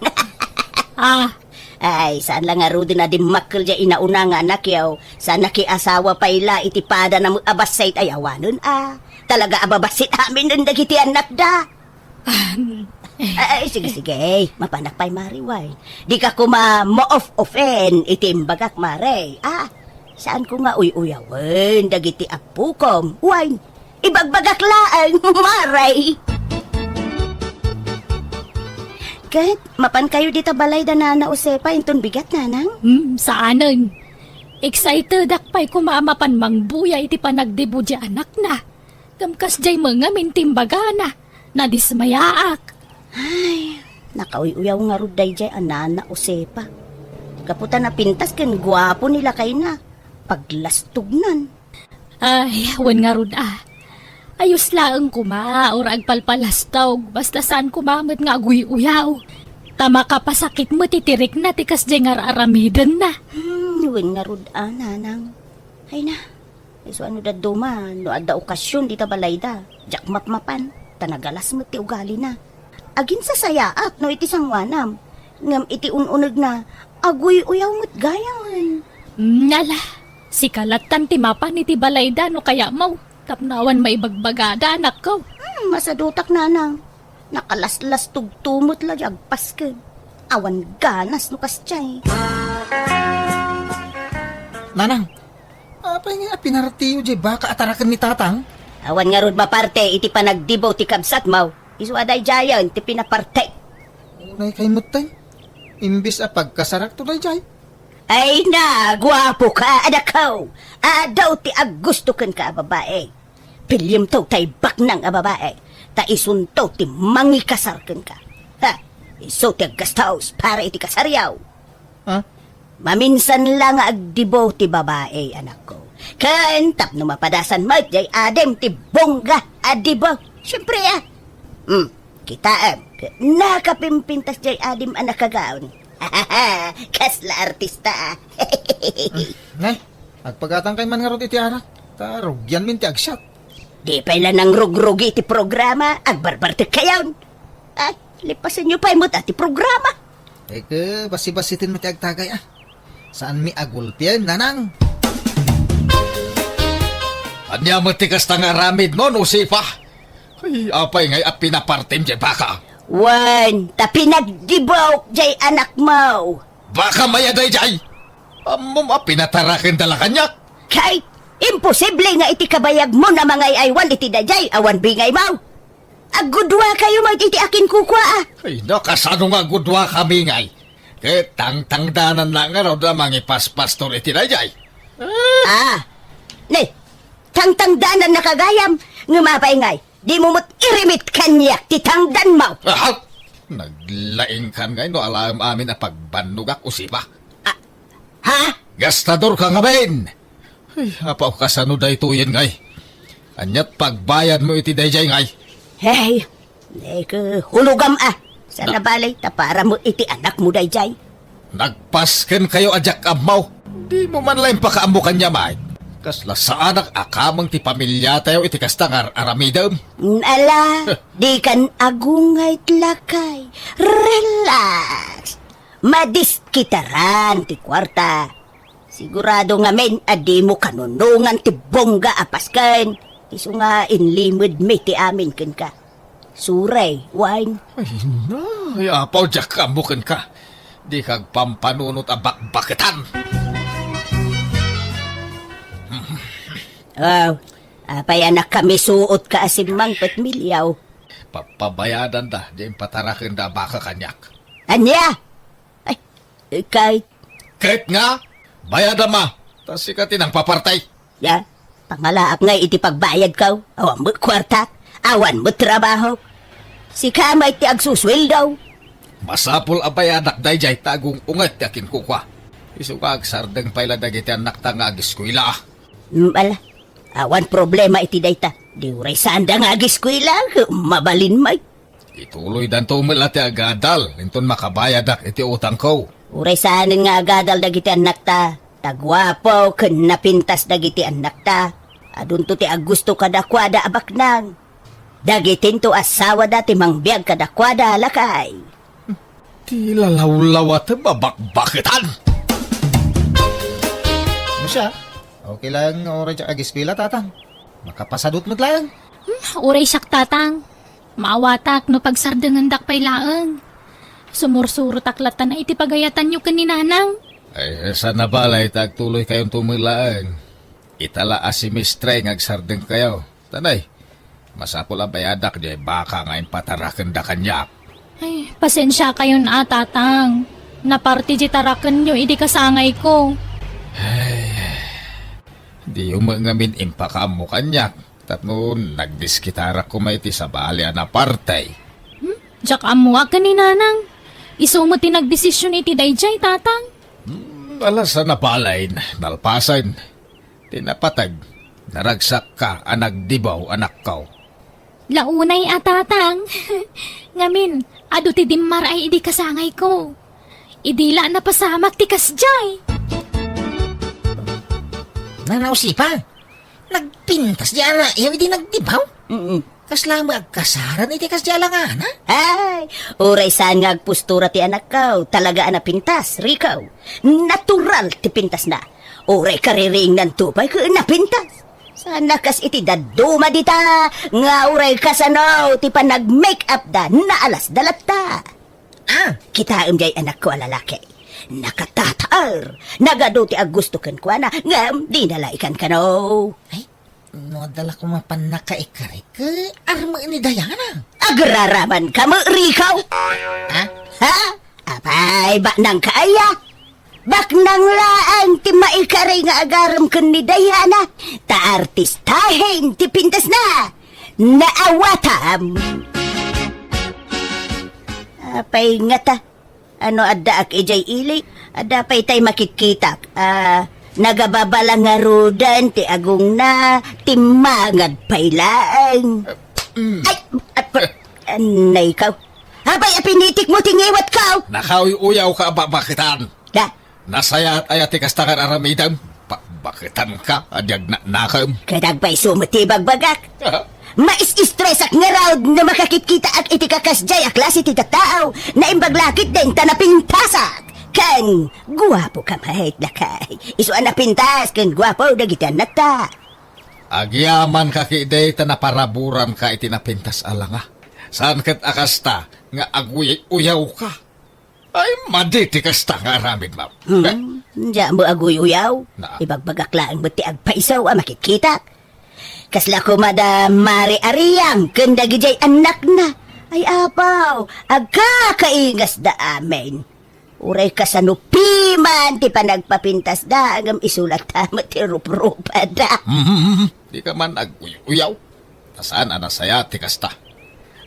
Ah. Ay, saan la ngaruden a dimmakkel diay inauna nga anakyo. Saan nakiasawa pay la iti padana met a bassit ay awanen a. Talaga a babassit aminen dagiti annakda. Ah, ay, sige, sige. Mapanak pay, Mari, wen. Dika koma maof-ofen iti imbagak, Mari. Ah, Saanko nga uy-uyawen dagiti appokom. Wen, ibagbagak laeng, maray. Ket, mapankayo dita balay da Nana Josefa inton bigat, Nanang? Hmm, saanen. Excitedak pay koma a mapan mangbuya iti panagdibo diay anakna. Ngem kasdiay met ngamin ti imbagana, nadismayaak. Ay, nakauy-uyaw ngarud daydiay a Nana Josefa. Gapu ta napintas ken guapo ni lakayna, paglastognan. Ay, wen ngarud a. Ayos laeng koma, uray agpalpalastog, basta saan koma met nga aguy-uyaw. Ta makapasakit met iti rikna ti kasdiay nga ar-aramidenna. Hmm, wen ngarud a, Nanang. Ay na, isu a no dadduma, no adda okasion dita balayda, diak mapmapan, ta nagalas met ti ugalina. Aginsasayaat no iti sangoanam, ngem iti un-unegna, aguy-uyaw met gayam. Nala, sika lattan ti mapan iti balayda no kayatmo, tapno awan maibagbagada, anakko. Hmm, masadutak, Nanang. Nakalaslastogto met la diay agpasken. Awan ganas no kasdiay. Nanang, apay nga pinartiyo diay baka a taraken ni Tatang? Awan ngarud maparte iti panagdibo ti kabsatmo. Isu a daydiayen ti pinaparte. Unay kay metten. Imbes a pagkasarakto daydiay. Ay na, guapoka, anakko. Adu ti aggusto kenka a babai. Piliem to tay baknang a babai, ta isunto ti mangikasar kenka. Ha, isu ti aggastos para iti kasaryo. Ha? Maminsan la nga agdibo ti babai, anakko. Ken tapno mapadasan met diay adim ti bongga a dibo. Siempre, a. Hmm, kitaem, nakapimpintas diay adim a nakagaon. Kasla artista, a. Nay, agpagatangkay man ngarud iti arak, ta rugianmin ti agsiak. Di pay la nangrugrugi ti programa, agbarbartekkayon. Ay, lipasenyo pay met a ti programa. Eke, basibasiten met ti agtagay, a. Saanmi a gulpien, Nanang. Ania met ti kasta nga aramidmo, Josefa? Ay, apay ngay a pinapartem diay baka? Wen, ta pinagdibok diay anakmo. Baka maya daydiay? Ammom a pinatarakenda la kaniak? Kay, imposible nga iti kabayagmo a mangay-aywan iti daydiay awan bingaymo. Aggudua kayo met iti akinkukua, a. Ay, no, kasano nga aggudua kami ngay? Ket tangtangdanan na ngarud a mangipaspastor iti daydiay. Ah, ne, tangtangdanan na kagayam, ngem apay ngay, dimo met irimit kaniak ti tangdanmo. Aha! Naglaingkan ngay no alaem amin a pagbannogak, Josefa. Ah, ha? Gastador ka ngamin! Ay, apaw, kasano daytoyen ngay? Aniat pagbayadmo iti daydiay ngay? Hey, neke, hulogam a. Sana balay, ta para mo iti anakmo daydiay. Nagpasken kayo a diak ammo. Dimo man la impakaammo kaniak, Mike. Kasla saanak a kameng ti pamiliatayo iti kasta nga ar-aramidem. Ala, dikan agungayt, lakay. Relax. Madiskitaran ti kuarta. Sigurado ngamin a dimo kanunongan ti bongga a pasken. Isu nga inlimedmi ti amin kenka. Suray, wen. Ay, na, ay, apaw, diak ammo kenka. Dika agpampanunot a bakbaketan. Aw, apay a nakamisuotka a simmangpet, Miliaw? Papabayadanda diay impatarakenda a baka kaniak. Ania? Ay, ket. Ket nga, bayadam a, ta sika ti nangpaparte. Ya, pangalaak ngay iti pagbayadko, awan met kuarta, awan met trabaho. Sika met ti agsusueldo. Masapul a bayadak daydiay ta agung-unget ti akinkukua. Isu nga agsardeng pay la dagiti annakta nga ageskuela. Mm, ala, awan problema iti dayta. Di uray saanda nga ageskuela, mabalin met. Ituloydanto met la ti agadal inton makabayadak iti utangko. Uray saanen nga agadal dagiti annakta, ta guapo ken napintas dagiti annakta. Adunto ti aggusto kadakuada a baknang. Dagitinto asawada ti mangbiag kadakuada, lakay. Ti lalawlawatem a bakbaketan. Ano siya? Okay lang, oray diak ageskuela, Tatang. Makapasadut met laeng. Hmm, uray siak, Tatang. Maawatak no pagsardengendak pay laeng. Sumursurotak latta iti pagayatanyo ken ni Nanang. Ay, saan a balay ta agtuloykayon met laeng. Ita la a semestre nga agsardengkayo. Tanay, masapul a bayadak diay baka nga impatarakenda kaniak. Ay, pasensiakayon a, Tatang. Naparte diay tarakenyo idi kasangayko. Ay, diyo met ngamin impakaammo kaniak tapno nagdeskitarak koma iti sabali a naparte. Hmm? Diak ammo a ken ni Nanang. Isu met ti nagdesision iti daydiay, Tatang. Hmm, ala, saan a balay, nalpasen. Ti napateg, naragsakka a nagdibaw, anakko. Launay a, Tatang. Ngamin, adu ti dimmaray idi kasangayko. Idi la napasamak ti kasdiay. Nanang Usipa, nagpintas diay anakyo idi nagdibaw? Mm. Kasla met agkasaran iti kasdiay a langana? Ay, uray saan nga agpostura ti anakko, talaga a napintas, Rico. Natural ti pintasna. Uray kaririingnanto pay ket napintas. Saan a kas iti dadduma dita nga uray kasano ti panag-make-upda, naalasda latta. Ah, kitaem diay anakko a lalaki. Nakatataer, nagadu ti aggusto kenkuana, ngem dina la ikankano. Ay, no adda la koma pannakaikari, ket armeen ni Diana. Agraramanka met, Rico? Ha? Ha? Apay, baknangka aya? Baknang laeng ti maikari nga agarem ken ni Diana, ta artistahen ti pintasna. Naawatam. Apay ngata, ano addaak idiay ili? Adda pay tay makitkitak. Ah, nagababala ngaruden ti agongna, timmangad pay laeng. Mm. Ay, ap-, anay ka. Apay a pinitikmo ti ngiwatko? Nakauy-uyawka a babaketan. Da? Nasayaat aya ti kasta nga aramidem? Babaketanka a diak naknakem. Ket agpayso met ti ibagbagak. Mais-estresak ngarud no makakitkitaak iti kakasdiay a klase ti tattao. Naimbag la ketdin ta napintasak. Ken guapoka met, lakay. Isu a napintas ken guapo dagiti annakta. Agyamankak idi ta naparaburanka iti napintas a langa. Saan ket a kasta nga aguy-uyawka? Ay, madi ti kasta nga aramidmo. Hmm, diak met aguy-uyaw. Na. Ibagbagak laeng met ti agpayso a makitkitak. Kasla koma da Mari Ariang ken dagidiay annakna. Ay, apaw, agkakaingasda amin. Uray kasano piman ti panagpapintasda, ngem isu latta met ti ruprupada. Mhm, dika man aguy-uyaw. Ta saan a nasayaat ti kasta.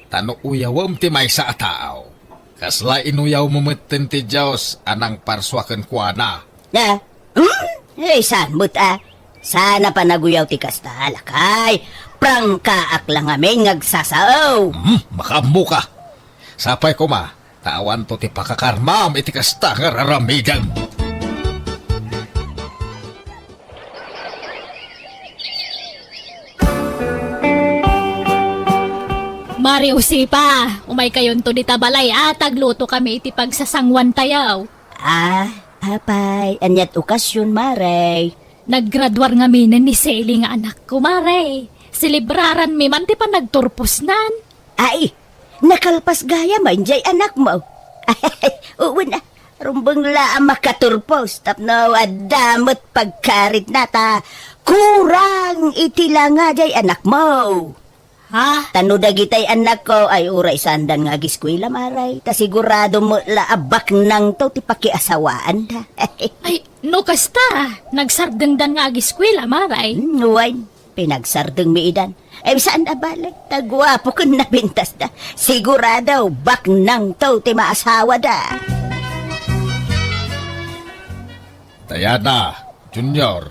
Ta no uyawem ti maysa a tao, kasla inuyawmo metten ti Dios a nangparsua kenkuana. Na? Hmm? Ay, saan met a? Saan a panaguyaw ti kasta, lakay. Prangkaak la ngamin nga agsasao. Hmm, makaammoka. Sapay koma, ta awanto ti pakakarmam iti kasta nga raramidem. Mari Usipa, umaykayonto dita balay a ta aglutokami iti pagsasanguantayo. Ah, apay, aniat okasion, Mare? Naggraduar ngaminen ni Selly nga anakko, Mare. Selebraranmi man ti panagturposnan. Ay, nakalpas gayam a idiay anakmo. Ay, wen a, rumbeng la a makaturpos tapno adda met pagkaritna ta kurang iti langa diay anakmo. Ha? Ta no dagitay annakko ay uray saandan nga agiskuela, Mare, ta sigurado met la a baknangto ti pakiasawaanda. Ay, no kasta, nagsardengdan nga agiskuela, Mare. Hmm, wen. Pinagsardengmi idan. Ay, saan a bale? Ta guapo ken napintasda. Sigurado, baknangto ti maasawada. Diana, Junior,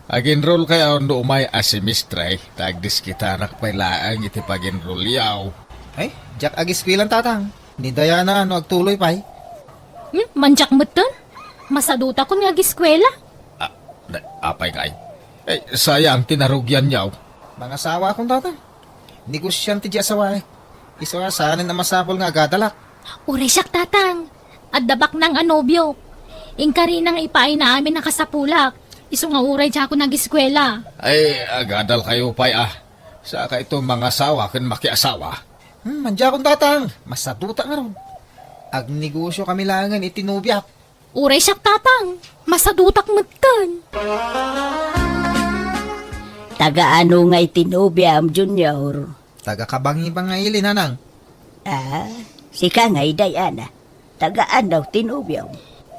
ag-enrollkayo no umay a semestre, ta agdiskitarak pay laeng iti pag-enrollyo. Ay, diak agiskuelan, Tatang. Ni Diana no agtuloy pay. Hmm, mandiak metten? Masadutakon nga agiskuela. Ah, da-, apay ngay? Eh, sayang ti narugianyo. Mangasawakon, Tatang. Negosiante diay asawaek. Isu a saanen a masapul nga agadalak. Uray siak, Tatang. Adda baknang a nobiok. Inkarina nga ipaayna amin a kasapulak. Isu nga uray diakon agiskuela. Ay, agadalkayo pay a. Saka ito mangasawa ken makiasawa. Hmm, mandiakon, Tatang. Masaduta ngarud. Agnegosiokami laengen iti nobiak. Uray siak, Tatang. Masadutak metten. Taga ano ngay ti nobiam, Junior? Taga Kabangi-Bangi ili, Nanang. Ah, sika ngay, Diana. Taga ano ti nobiam?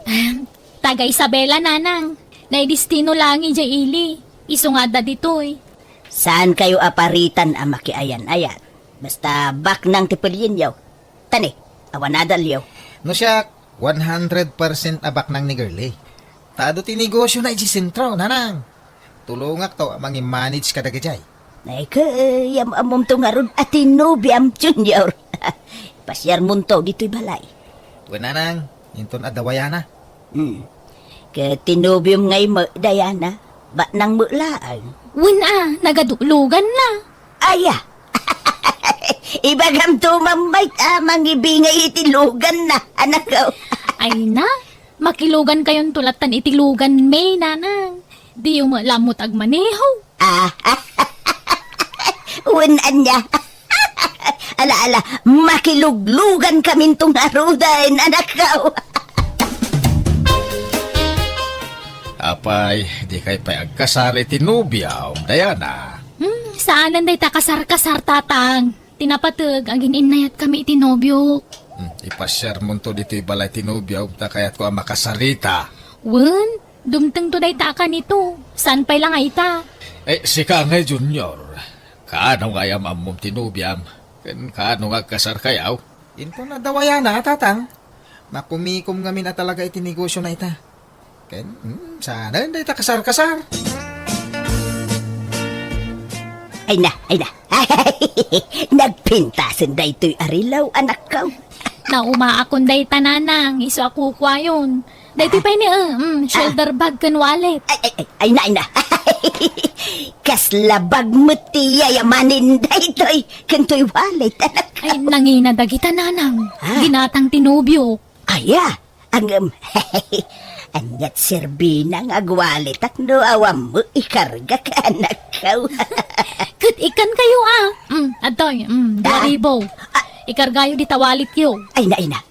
Ahem, taga Isabela, Nanang. Naidestino laeng idiay ili. Isu nga adda ditoy. Saan kayo aparitan a makiayan-ayat? Basta baknang ti pelienyo. Tani, awan adalyo. No siak, one hundred percent a baknang ni Girlie. Ta adu ti negosiona idiay sentro, Nanang. Tulongakto a mangi-manage kadagijay. Ay, kayam-ammomto ngarud a ti nobiam, Junior. Pasiarmonto ditoy balay. Wen, Nanang, inton adda wayana. Hmm. Ket ti nobiom ngay met, Diana, baknang met laeng. Wen a, nagaduloganna. Aya. Ibagamto, Ma'am Mike, a mangibingay iti luganna, anakko. Ay na, makilugankayonto lattan iti luganmi, Nanang. Diyo met laeng agmaneho. Ah, wen ania. Ala, ala, makiluglugankaminto ngaruden, anakko. Apay, dikay pay agkasar iti nobiam, Diana? Hmm, saanen dayta kasar-kasar, Tatang. Ti napateg, agin-innayatkami iti nobiok. Hmm, ipasiarmonto ditoy balay ti nobiam, ta kayatko a makasarita. Wen, dumtengto dayta a kanito. Saan pay la nga ita? Eh, sika ngay, Junior. Kaano nga kayam-ammom ti nobiam? Ken kaano nga agkasarkayo? Inton adda wayana, Tatang. Makumikom ngamin a talaga iti negosiona ita. Ken, hmm, saanen dayta kasar-kasar. Ay na, ay na. Nagpintasen daytoy a relo, anakko. Naumaakon dayta, Nanang, isu a kukuayon. Daytoy pay ni, eh, mm, shoulder bag ken wallet. Ay, ay, ay, ay na, ay na. Kasla bag met ti yayamanen daytoy, ken toy wallet, anakko. Ay, nangina dagita, Nanang. Ah. Ginatang ti nobiok. Aya, ngem, aniat serbina nga agwaletak no awan met ikargak, anakko. Ket ikkankayo, ah. Mm, adtoy, mm, dua ribu. Ah. Ikargayo dita walletyo. Ay na, ay na.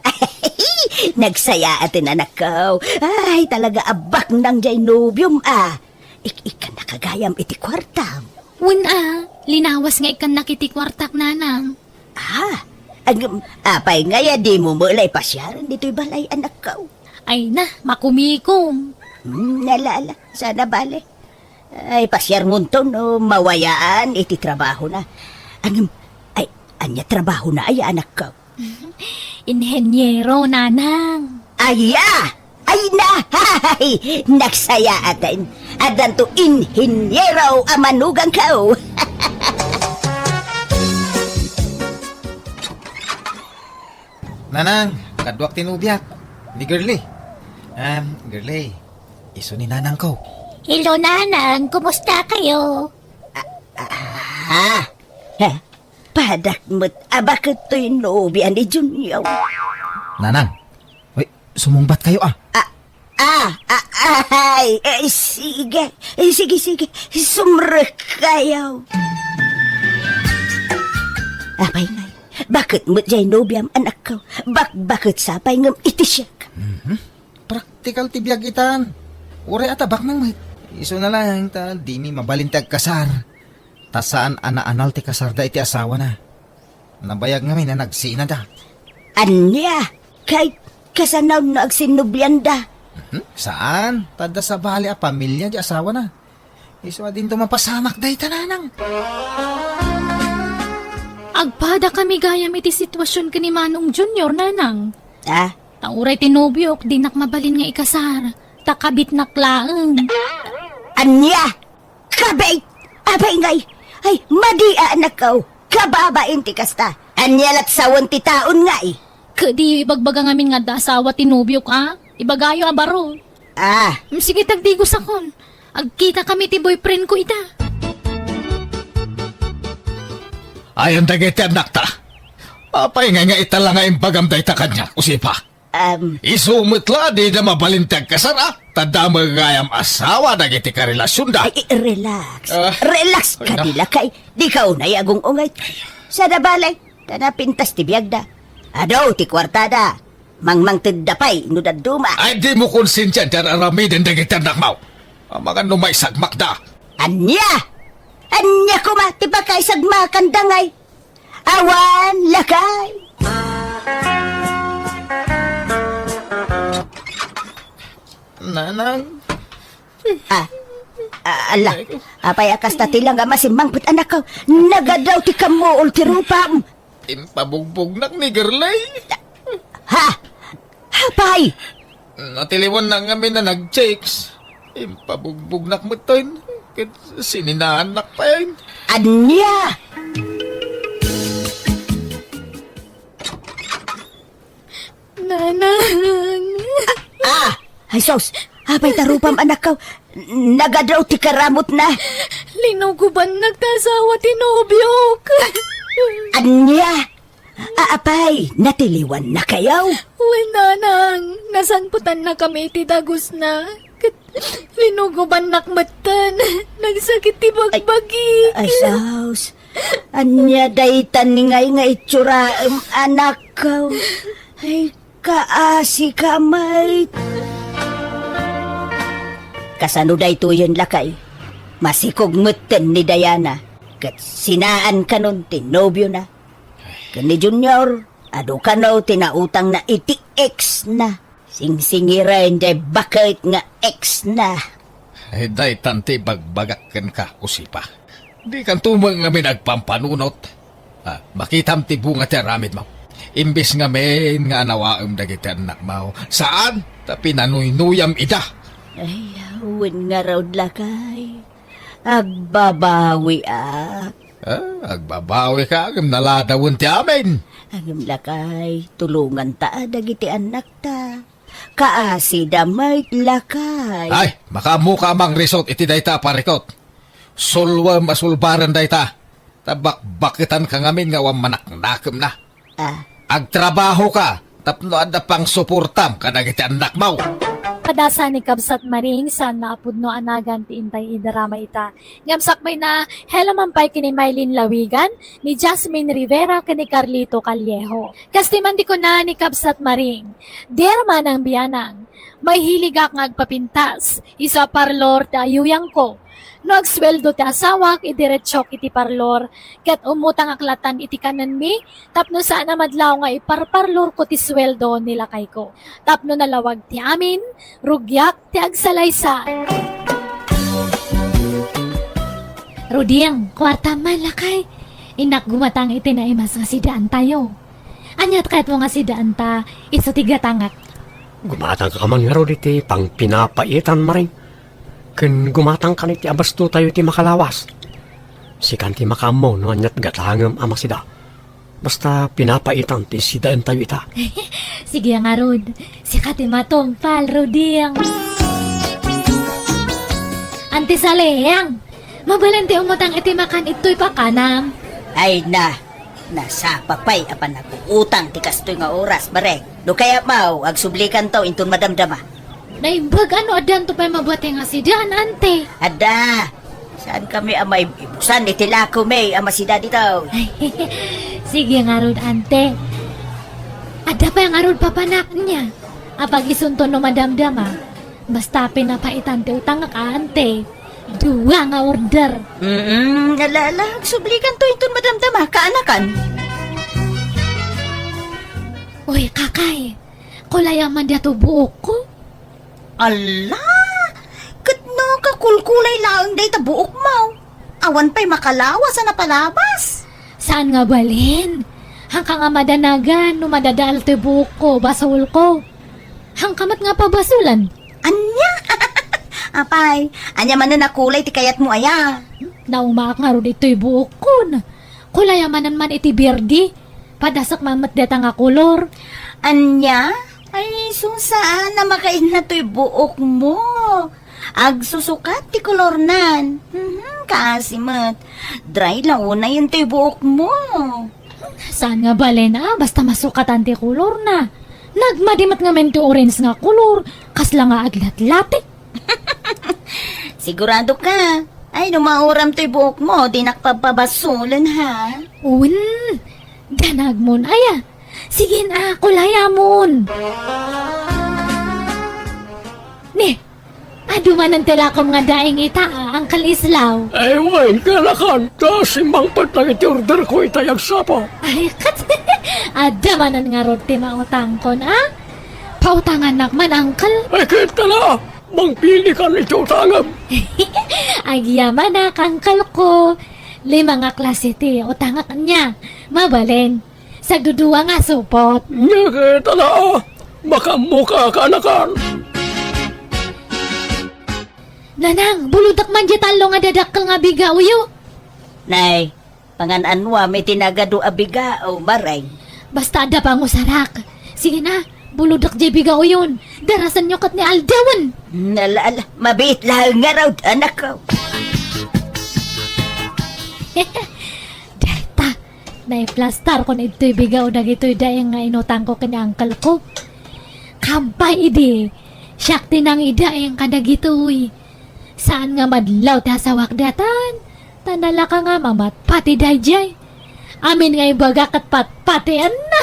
Nagsayaaten, anakko. Ay, talaga a baknang diay nobiom, ah. Ik-, ikkannaka gayam iti kuartam. Wen a, linawas nga ikkannak iti kuartak, Nanang. Ah, ngem, apay ngay a dimo met la ipasiaren ditoy balay, anakko? Ay na, makumikom. Hmm, ala, ala, saan a bale. Ay, pasiarmonto no mawayaan iti trabahona. Ngem, ay, ania trabahona aya, anakko? Inheniero, Nanang. Aya! Ay na! Hay! Nagsayaaten. Addanto inheniero a manugangko. Nanang, kaduak ti nobiak. Ni Girlie. Um, Girlie, isu ni nanangko. Hello, Nanang. Kumusta kayo? Ah, ah, ah. Padak met a baket toy nobia ni Junior. Nanang, uy, sumungbatkayo, ah. Ah, ah, ah, ay, eh, sige. Eh, sige, sige. Sumrekkayo. Apay ngay, baket met jay nobiam, anakko. Bakbaket sa pay ngem iti siak. Mhm. Praktikal ti biag itan. Uray a tabaknang met. Isu na laeng ta dimi mabalin ti agkasar. Ta saan a naanal ti kasarda iti asawana. Nabayag ngamin a nagsinada. Ania? Kay, kasano no agsinnubianda? Mhm. Saan? Ta adda sabali a pamilia ti asawana. Isu a dinto mapasamak dayta, Nanang. Agpadakami gayam iti situasion ken ni Manong Junior, Nanang. Ah? Ta uray ti nobiok, dinak mabalin nga ikasar. Ta kabitnak laeng. Ania? Kabit! Apay ngay! Ay, madi a anakko! Kababain ti kasta! Ania lat sawen ti taon ngay? Ket diyo ibagbaga ngamin nga adda asawa ti nobiok, a? Ibagayo a baro. Ah. Mm, sige, tagdigosakon. Agkitakami ti boyfriend ko ita. Ayan dagiti annakta. Apay ngay nga ita la nga imbagam dayta kaniak, Usipa? Um, Isu met la, dida mabalin ti agkasar, a? Ta adda met gayam asawa dagiti karelasionda. Ay, eh, relax. Ah. Relax ka, Ay, na. Dila, kay dika unay agung-ungay. Sada bale, ta napintas ti biagda. Adu ti kuartada. Mangmangtedda pay no dadduma. Ay, dimo konsensian ti ar-aramiden dagiti annakmo. Amangan no maisagmakda. Ania? Ania koma ti pakaisagmakanda ngay? Awan, lakay. Nanang. Ah, ah, ala. Apay a kasta ti langam a simmangpet, anakko? Nagadaw ti kammuol ti rupam. Impabugbugnak ni Gerlay. Ha? Apay? Natiliwannak ngamin a nag-chicks. Impabugbugnak metten. Ket sininaannak pay. Ania? Nanang. Ah! Ay, sus! Apay ta rupam, anakko? Nagadaw ti karamutna. Linugubannak ta asawa ti nobiok. Ania? A-, apay, natiliwannakayo? Wen, nanang, nasangpetannakami iti dagusna. Ket linugubannak metten. Nagsakit ti bagbagik. Ay, sus. Ania daytan ngay nga itsuraem, anakko? Ay, kaasika met. Kasano daytoyen, lakay? Masikog metten ni Diana, ket sinaan kanon ti nobiona. Ken ni Junior, adu kano ti nautangna iti ex-na. Singsingiren jay baket nga ex-na. Ay, daytan ti ibagbagak kenka, Josefa. Dikanto met ngamin agpampanunot. Ah, makitam ti bunga ti aramidmo. Imbes ngamin nga anawaem dagiti annakmo, saan ta pinanuynuyam ida. Ay, wen ngarud, lakay. Agbabawiak. Ah, agbabawika, ngem naladawen ti amin. Ngem, lakay, tulonganta a dagiti annakta. Kaasida met, lakay. Ay, makaammoka a mangrisot iti dayta a parikut. Sulwem a sulbaren dayta, ta bakbaketanka ngamin nga awan manaknakemna. Ah. Agtrabahoka tapno adda pangsuportam kadagiti annakmo. Padasa ni Kabsat Maring, saan nga apudno a nagan ti intay idarama ita. Ngem sakbayna, hello man pay ken ni Mylene Lawigan, ni Jasmine Rivera, ken ni Carlito Callejo. Kas ti man ti kuna ni Kabsat Maring, Dear Manang Bianang, maihiligak nga agpapintas, isu a parlor ti ayuyangko. No agsueldo ti asawak, idiretsok iti parlor, ket umutangak latan iti kanenmi, tapno saan a madlaw nga iparparlorko ti sueldo ni lakayko. Tapno nalawag ti amin, rugiak ti agsalaysay. Ruding, kuartam man, lakay. Innak gumatang iti naimas nga sidaantayo. Ania ti kayatmo nga sidaanta isu ti gatangak? Gumatangka man ngarud iti pangpinapaitan, Maring. Ken gumatangkan iti abastotayo iti makalawas. Sikan ti makaammo no aniat gatangem a masida. Basta pinapaitam ti sidaentayo ita. Sige ngarud, sika ti matungpal, Ruding. Anti Saliang, mabalin ti umutang iti makan itoy pakanam. Ay na, nasapa pay a panaguutang ti kastoy nga oras, bareng. No kayatmo, agsublikanto inton madamdama. Naimbag a no addanto pay mabuati nga sidaan, ante. Adda. Saankami a maibusan iti lakomi a masida ditoy. Sige ngarud, ante. Adda pay ngarud papanak nia. Apag-isunto no madamdama. Basta pinapaitan ti utangak, ante. Dua nga order. Mm, ala, ala, agsublikanto inton madamdama, kaanakan. Uy, kakay, kulayam man diay buokko. Ala, ket no kakulkulay laeng dayta buokmo, awan pay makalawas a napalabas. Saan nga balin? Haanka nga madanagan no madadael ti buokko, basolko. Haanka met nga pabasolan. Ania? Apay, ania manen a kulay ti kayatmo aya? Naumaak ngarud itoy buokkon. Kulayam manen man iti birdi. Padasek man met dayta nga kolor. Ania? Ay, saan a makainna toy buokmo. Agsusukat ti kolornan. Mhm, kaasi met. Dry la unayen toy buokmo. Saan nga balin a, basta masukatan ti kolorna. Nagmadi met ngamin ti orange nga kolor, kasla nga aglatlatik. Sigurado ka? Ay, no mauram toy buokmo, dinak papabasolen, ha? Wen, danagmon aya. Sige na, kulayamon. Ni, adu manen ti lakom nga daing ita, a, Uncle Islaw. Ay, wen, kanakan, ta simmangpet lang iti order ko itay agsapa. Ay, ket, adda manen ngarud ti mautangkon, a? Pautangannak man, Uncle. Ay, ket tala, mangpili kan iti utangem. Agyamanak, Uncle ko. Lima nga klase ti utangak ania. Mabalin. Sagdudua nga supot. Nia ket, ala, makaammoka, kanakan. Nanang, bulodek man diay tallo nga dadakkel nga bigaoyo. Nay, pangan-anuam iti nagadu a bigao, Maring? Basta adda pangusarak. Sige na, bulodek diay bigaoyon. Darasenyo ket ni aldawen. Ala, ala, mabiit laeng ngarud, anakko. Dayta, naiplastarkon ditoy bigao dagitoy daing nga inutangko ken ni uncle ko. Kampay idi, siak ti nangidaing kadagitoy. Saan nga madlaw ti asawak daytan, ta nalaka nga mamatpati daydiay. Amin nga ibaga ket patpatienna.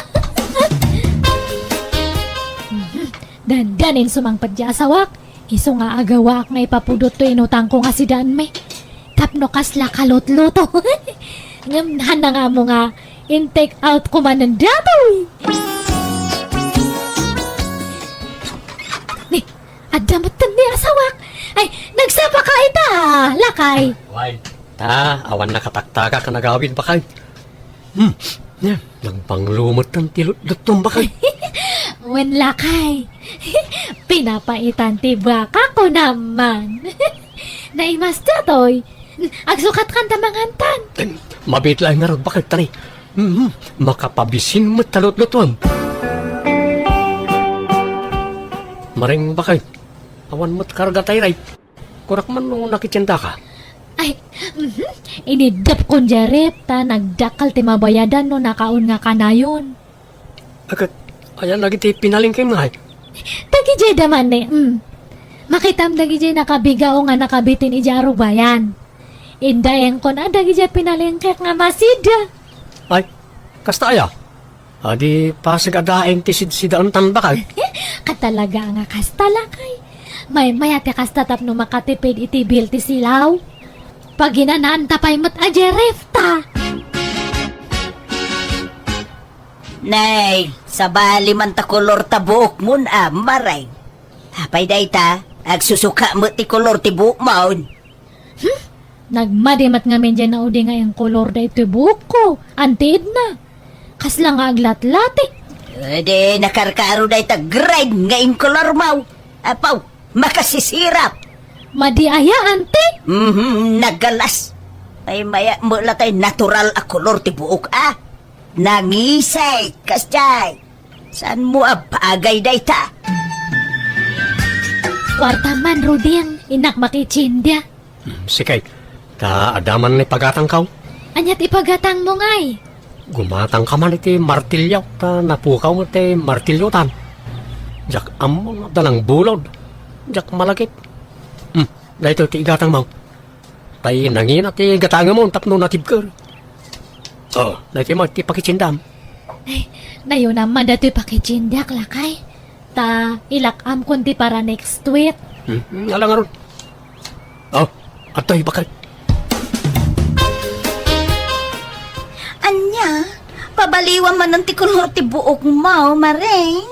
Dandanin sumangpet diay asawak, isu nga agawaak nga ipapudot toy inutangko nga sidaenmi. Tapno kasla kalutluto. Ngem haanna nga ammo nga in-take out ko manen daytoy. Ni, adda metten ni asawak. Ay, nagsapa ka ita, lakay. Wen, ta, awan nakataktakak a nagawid, bakay. Hmm, nia, nagbanglo metten ti lutlutom, bakay. Wen, lakay. Pinapaitan ti baka, kunam man. Naimas daytoy. Agsukatkan ta mangantan. Em, mabiit laeng ngarud, bakit, tani? Mhm, makapabisin met ta lutlutuam. Maring, bakit? Awan met karga tay ray. Kunak man no nakitiendaka. Ay, mhm. Iniddepkon diay ref ta nagdakkel ti mabayadan no nakaon nga kanayon. Akat, ayan lagi ti pinalengkem ngay. Dagidiay da manen, mm. Makitam dagidiay nakabigao nga nakabitin idiay arubayan. Indaengkon a dagidiay pinalengkek nga masida. Ay, kasta aya? Adi, pasig a daing ti sidsidaantan, bakay? Katalaga nga kasta, lakay. Maymay-at ti kasta tapno makatipid iti bill ti silaw. Paginanaanta pay met a diay ref ta. Nay, sabali man ta kolor ta buokmon a, Maring. Apay dayta, agsusuka met ti kolor ti buokmon. Hmm? Nagmadi met ngamin diay naudi nga inkolor daytoy buokko, antiidna. Kasla nga aglatlati. Adi, nakarkaro dayta green nga inkolormo. Apaw, makasisirap. Madi aya, anti? Mhm, nagalas. Maymay-at met la tay natural a kolor ti buok, a. Nangisay, kasdiay. Saanmo a bagay dayta? Kuarta man, Ruding, innak makitiendia. Hmm, sige, ta adda man ni pagatangko. Ania ti pagatangmo ngay? Gumatangka man iti martilyo, ta napukaw met ti martilyotan. Diak ammo no adda nangbulod. Diak malagip. Hmm, daytoy ti igatangmo. Tay nangina ti gatangamon tapno natibker. Oh, daytoy met ti pakitiendam. Ay, nayunam man daytoy pakitiendiak, lakay. Ta ilak-amkon ti para next week. Hmm, ala ngarud. Oh, adtoy, bakay. Ania, pabaliwam manen ti kolor ti buokmo, Maring?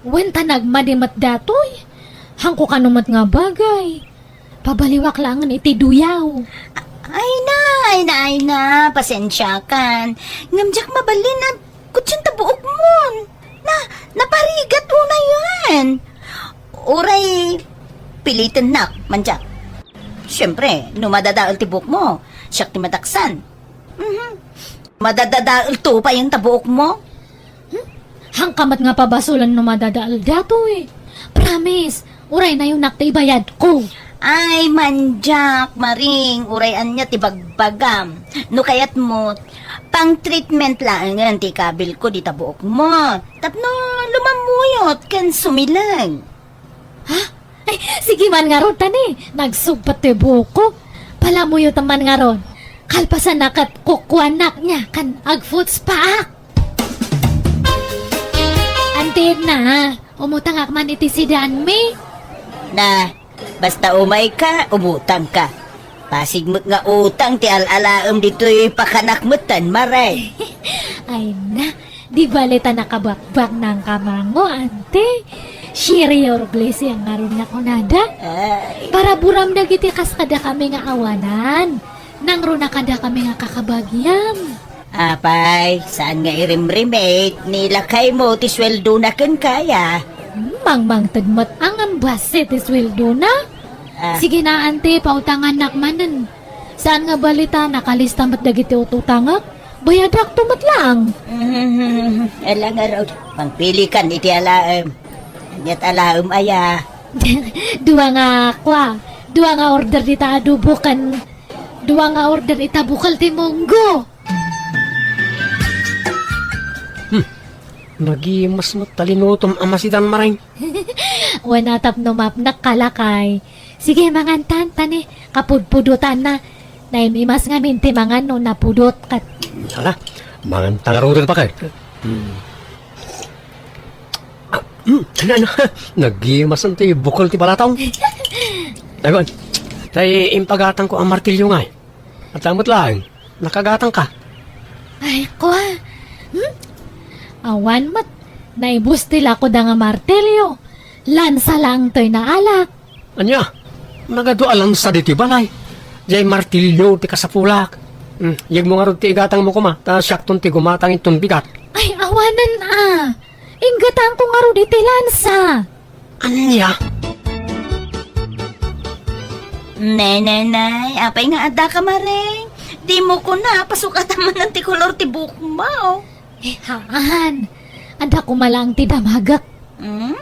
Wen, ta nagmadi met daytoy. Haanko kano met nga bagay. Pabaliwak laengen iti duyaw. Ay na, ay na, ay na, pasensiakan. Ngem diak mabalin a kutsen ta buokmon. Na, naparigat unayen. Uray, pilitennak, mandiak. Siempre, no madadael ti buokmo, siak ti madaksan. Mhm. Madadadael to payen ta buokmo? Hmm? Haanka met nga pabasolen no madadael daytoy. Promise, uray nayunak ti ibayadko. Ay, mandiak, Maring, uray ania ti bagbagam. No kayatmo, pang-treatment laengen ti ikabilko dita buokmo. Tapno lumammuyot ken sumileng. Ha? Ay, sige man ngarud, tani. Nagsugbat ti buokko. Palamuyotan man ngarud. Kalpasanna ket kukuanak nia ken agfoot spaak. Ti na, umutangak man iti sidanmi. Na, basta umayka, umutangka. Pasig met nga utang ti al-alaem ditoy pakanak metten, Mare. Ay na, di bale ta nakabakbak nang kamango, ante. Share your blessing ngarud nga kunada. Ay. Paraburam dagiti kas kadakami nga awanan. Nangruna kadakami nga kakabagiam. Apay, saan nga irimrimit ni lakaymo ti sueldona kenka, ya? Mangmangted met a ngem bassit ti sueldona. Ah. Sige na, ante, pautangannak manen. Saan nga bale ta nakalista met dagiti ututangek? Bayadakto met laeng. Mm, ala ngarud, pangpilikan iti alaem. Aniat alaem aya? Dua nga kua, dua nga order dita adobo ken dua nga order ita bukel ti munggo. Hmm. Nagimas met ta linutom a masidan, Mareng. Wen a tapno mapnek ka, lakay. Sige, mangantan, ta ni, kapudpudotanna. Naim-imas ngamin ti mangan no napudot ket. Ala, mangan ta ngaruden, Pakay. Hmm. Ah, hmm, ano, ano? Nagimas ti bukel ti balatong. Aywan, tay impagatangko a martilyo ngay. At amat laeng, nakagatang ka. Ay, kua. Hmm? Awan met, naibus ti lakoda nga martilyo. Lansa laeng toy naalak. Ania? Nagadu a lansa ditoy balay. Jay martilyo ti kasapulak. Hmm, yegmo ngarud ti igatangmo koma, ta siakton ti gumatang inton bigat. Ay, awanen a. Inggatangko ngarud iti lansa. Ania? Nay, nay, nay, apay nga adda ka, Mareng? Dimo kuna, pasukatan manen ti kolor ti buokmo. Eh, haan. Adda koma laeng ti damagek. Hmm?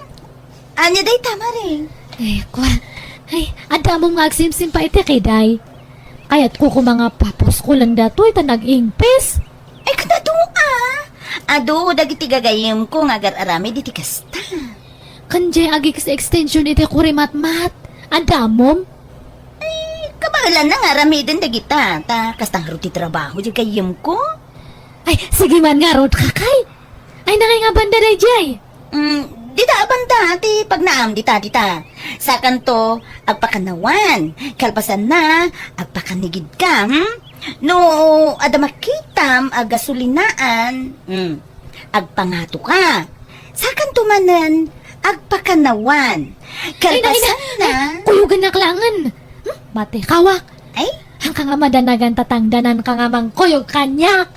Ania dayta, Mareng? Eh, kua. Ay, adda mo nga agsimsim pa iti kiday. Kayatko koma nga papuskolen datoy ta nag-ingpis. Ay, kadado, ah. Adu dagiti gagayemko nga agar-aramid iti kasta. Ken jay agix-extension iti kurimatmat. Adda mom? Ay, kabaelanna nga aramiden dagita. Ta kasta ngarud ti trabaho, di gayyemko. Ay, sige man ngarud, kakay. Ay, nangay nga banda dayjay. Mm, dita a banda ti pagnaam dita, dita. Sakanto, agpakannawan. Kalpasanna, agpakanigidka, hmm? No adda makitam a gasolinaan, hmm, agpangatoka. Sakanto manen, agpakannawan. Ay, na, ay, na. Kalpasanna, ay, kuyogannak laengen. Hmm? Mati, kawak. Ay? Hanka nga madanagan ta tangdananka nga mangkuyog kaniak.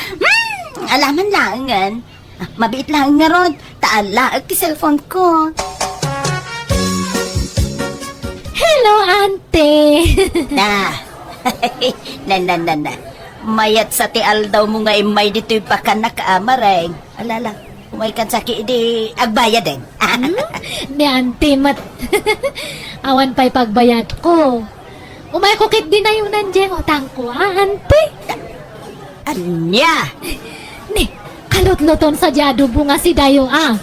Hmm, alaman laengen. Ah, mabiit laeng ngarud, ta alaek ti cellphone ko. Hello, ante. Na. Na, na, na, na. Mayat sa ti aldawmo nga immay ditoy pakanak a, Mareng. Ala, ala. Umaykan saki idi agbayaden. Hmm? Ni ante met. Awan pay pagbayadko. Umayko ket di nayonan diay utangko, a, ante? Ania? Ni, kalutluton sa diay adobo nga sidayo, a.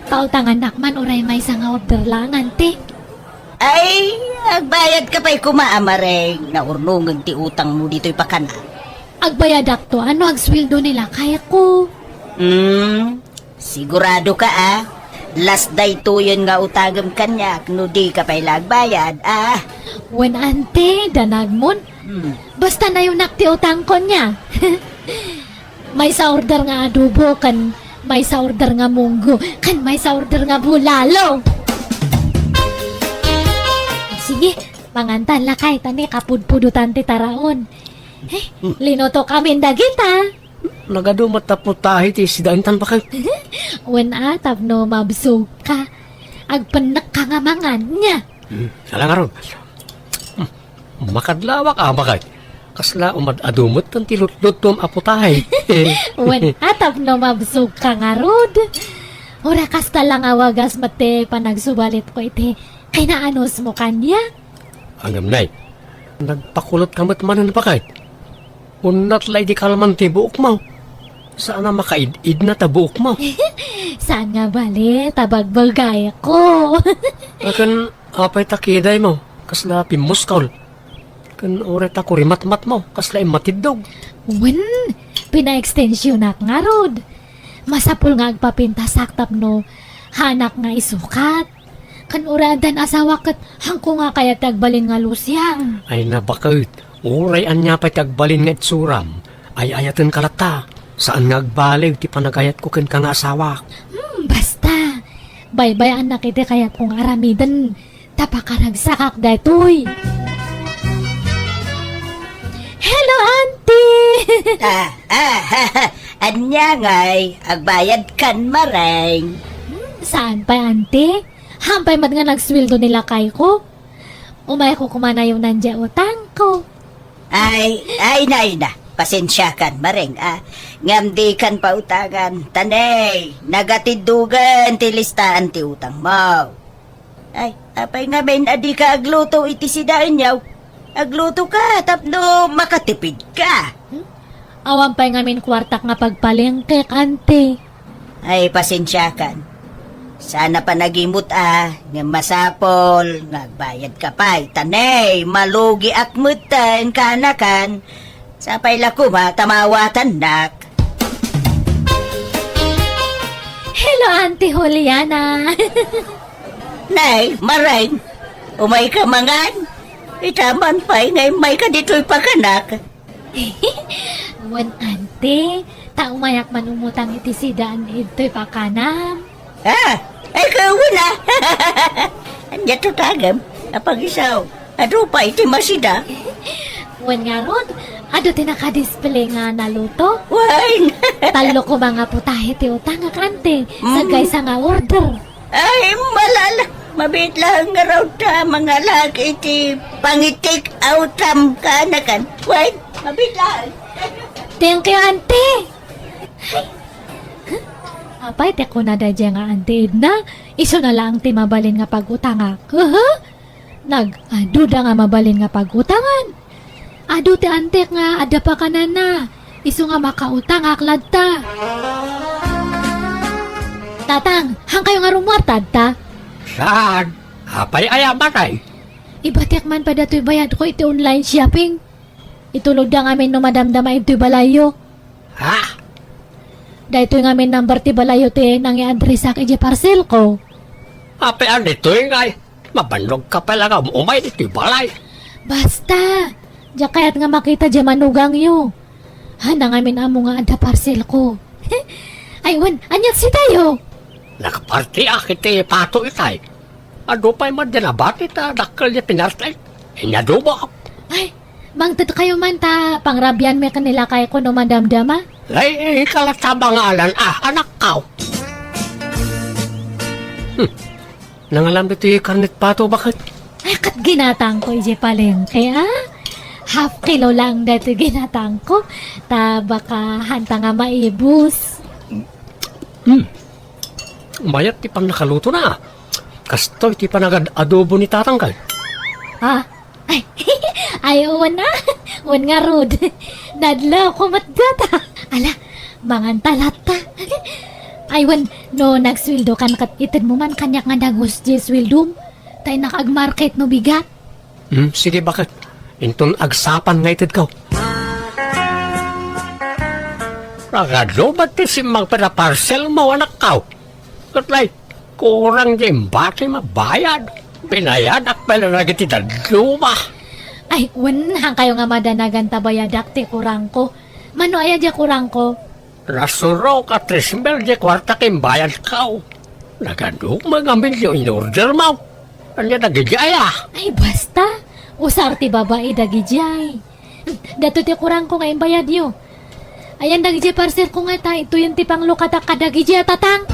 Pautangannak man uray maysa nga order laeng, ante. Ay, agbayadka pay koma, a, Mareng. Naurnongen ti utangmo ditoy pakanak. Agbayadakto a no agsueldo ni lakayko. Hmm, siguradoka, a? Last daytoyen nga utangem kaniak no dika pay la agbayad, a? Wen, ante, danagmon. Hmm. Basta nayonak ti utangko nia. Maysa order nga adobo ken maysa order nga munggo ken maysa order nga bulalo. Sige, mangantan lakay ta ni kapudpudotan ti taraon. Eh, linutokamin dagita. Nagadu met ta putahe ti sidaentan, bakay. Wen a, tapno mabsogka. Agpennekka nga mangan nia. Hmm, ala ngarud. Hmm, makadlawak a, bakay. Kasla umad-adu metten ti lutluttom a putahe. Wen a, tapno mabsogka ngarud. Uray kasta la nga wagas met ti panagsubalitko iti kinaanusmo kaniak. Ngem, nay, nagpakulotka met manen, bakay. Unnat la idi kalman ti buokmo. Saan a makaid-idna ta buokmo. Saan nga bale ta bagbagayko. Ken apay ta kidaymo, kasla pimmuskol. Ken uray ta kurimatmatmo, kasla immatiddog. Wen, pinaekstensionak ngarud. Masapul nga agpapintasak tapno haanak nga isukat. Ken uray addan asawak ket haanko nga kayat ti agbalin nga lusiang. Ay, nabaket. Uray ania pay ti agbalin nga itsuram, ay-ayatenka latta. Saan nga agbaleg ti panagayatko kenka nga asawak. Hmm, basta. Baybay-annak iti kayatko nga aramiden. Ta pakaragsakak daytoy. Hello, auntie! Ah, ah, ania ngay, agbayadkan, Mareng? Hmm, saan pay, auntie? Haan pay met nga nagsueldo ni lakayko. Umayko koma nayunan diay utangko. Ay, ay, nay na. Pasensiakan, Mareng, ah. Ngem dikan pautangan. Ta ne, nagatiddogen ti listaan ti utangmo. Ay, apay ngamin a dika agluto iti sidaenyo? Aglutoka tapno makatipidka. Hmm? Awan pay ngamin kuartak nga pagpalengkek, auntie. Ay, pasensiakan. Saan a panagimut a, ngem masapul nga agbayadka pay. Ta ne, malugiak metten, kaanakan. Sapay la koma ta maawatannak. Hello, Auntie Juliana. Nay, Mareng, umayka mangan? Ita man pay nga immayka ditoy pakanak. Wen, auntie, ta umayak man umutang iti sidaan ditoy pakanam. Ah, ay, kawen, ah. Ania to, tagam? Apag-isaw, adu pay ti masida? Wen ngarud, adu ti nakadisplay nga naluto. Wen. Tallo koma nga putahe ti utangak, auntie. Mm. Sagaysa nga order. Ay, malala. Mabiit laeng ngarud ta mangalak iti pangi-take outam kaanakan. Wen, mabiit laeng. Thank you, auntie. Ay. Apay ti kuna daydiay nga auntie Edna? Isuna laeng ti mabalin nga pag-utangak. Aha? Nag-aduda nga mabalin nga pag-utangan. Adu ti antek nga adda pakanana. Isu nga makautangak latta. Tatang, haankayo nga rummuar ta adta? Saan? Apay aya, Mareng? Ibatiak man pay datoy bayadko iti online shopping. Itulodda ngamin no madamdama ditoy balayyo. Ha? Daytoy ngamin number ti balayyo ti nangiadresak idiay parcelko. Apay a ditoy ngay? Mabannogka pay la nga um-umay ditoy balay. Basta, diak kayat nga makita diay manugangyo. Haanna ngamin ammo nga adda parcelko. Ay, wen, ania ti sidayo? Nakapartiak iti Pato itay. Adu pay met diay nabati ta dakkel diay pinarti. Inyadubak. Ay, mangtedkayo man ta pangrabianmi ken ni lakayko no madamdama. Ay, ikaw latta mangaalan, ah, anakko. Hmm. Nangalam ditoy karnet pato, baket? Ay, ket ginatangko idiay palengke, ah. Half kilo laeng daytoy ginatangko. Ta baka haanta nga maibus. Hmm. Mayat ti pannakalutona. Kastoy ti panagad-adobo ni tatang kay. Ah, ay, ay, wen a. Wen ngarud. Nadlaw ko met gata. Ala, manganta latta. Ay, wen, no nagsueldokan ket itedmo man kaniak nga dagus diay sueldom. Ta innak agmarket no bigat. Hmm, sige, baket? Inton agsapan nga itedko. Nagadu met ti simmang pay a parcelmo, anakko. Ket lay, kurang diay imbatim a bayad. Binayadak pay la dagiti dadduma. Ay, wen, haankayo nga madanagan ta bayadak ti kurangko. Mano aya diay kurangko? Nasurok a tres mil diay kuarta ken bayadko. Nagadu met ngamin diay in-ordermo. Ania dagiti aya? Ay, basta. Usar ti babai dagidiay. Daytoy ti kurangko nga imbayadyo. Ayan dagidiay parcelko nga ta, ituyon ti panglukatak kadagidi a tatang.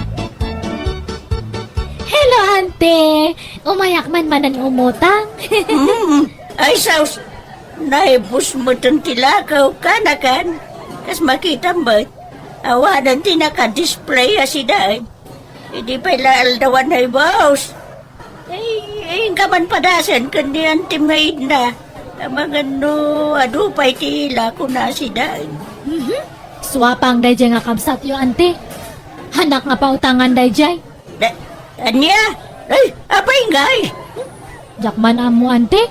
Hello, ante. Umayak man manen umutang. Mm. Ay, sus. Naibus metten ti lakaw, kaanakan. Kas makitam met, awanen ti naka-display a sidaen. Idi pay la aldawan, ay, boss. Ay, ay, inka man padasen ken ni Auntie Maid na. Amangan no adu pay ti ila kuna a sidaen. Mhm. Suapang daydiay nga kabsatyo, ante. Hanak nga pautangan daydiay. Da-, ania? Ay, apay ngay? Diak man ammo, ante.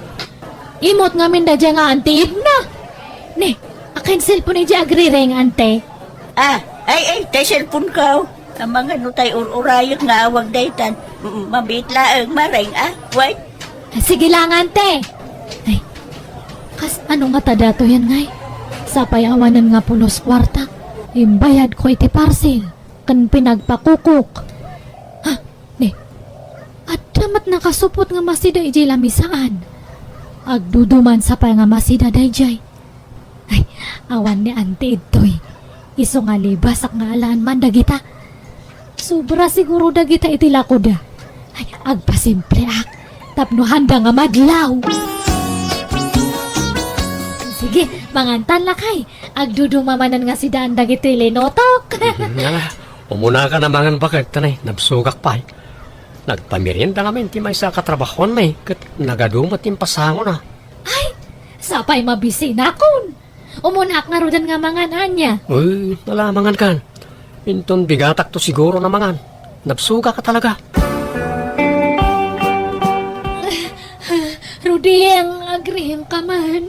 Imot ngamin daydiay nga Auntie Edna. Ne, akin cellphone idiay agriring, ante. Ah, Ay, ay, tay cellphone ko. Amangan no tay ur-urayek nga awag daytan. Mm, mabiit laeng, Maring, ah? Wen? Sige lang, ante. Ay, kas ano nga ta datoyen ngay? Sapay awanen nga pulos kuarta. Imbayad ko iti parcel ken pinagpakukok. Ha? Ne. Adda met nakasupot nga masida idiay lamisaan. Agduduman sapay nga masida daydiay. Ay, awan ni Auntie Idtoy. Isu nga libasak nga alaan man dagita. Sobra siguro dagita iti lakoda. Ay, agpasimpleak. Tapno handa nga madlaw. Sige, mangantan lakay. Agduduma manen nga sidaan dagiti linutok. Nala, umuna ka na mangan baket, tanay, nabsugak pay. Nagpamerienda ngamin ti maysa a katrabahoan mi, ket nagadu met ti impasangona. Ay, sapay mabisinakon. Umunaak ngaruden nga mangan ania. Uy, nalamangan kan. Inton bigatak to siguro na mangan. Nabsuga ka talaga. Ruding, agriing ka man.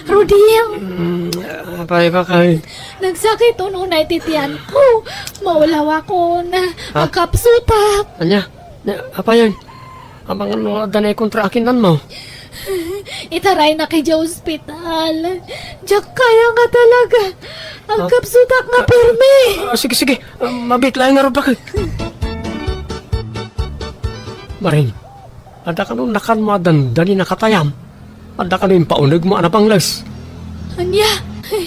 Ruding! Mm, apay ka kay? Nagsakit unay ti tiyan ko. Maulawakon. Ha? Agkapsutak. Anya? Na, apay ay? Amangan no adda naikontra a kinnan mo. Itaraynak idiay ospital. Diak kaya nga talaga. Agkapsutak nga pirmi. Ah, sige, sige. Ah, mabit laeng ngarud, bakit? Maring, adda kano nakanmo a dandani nakatayam? Adda kano impaunegmo a napangles? Ania? Ay,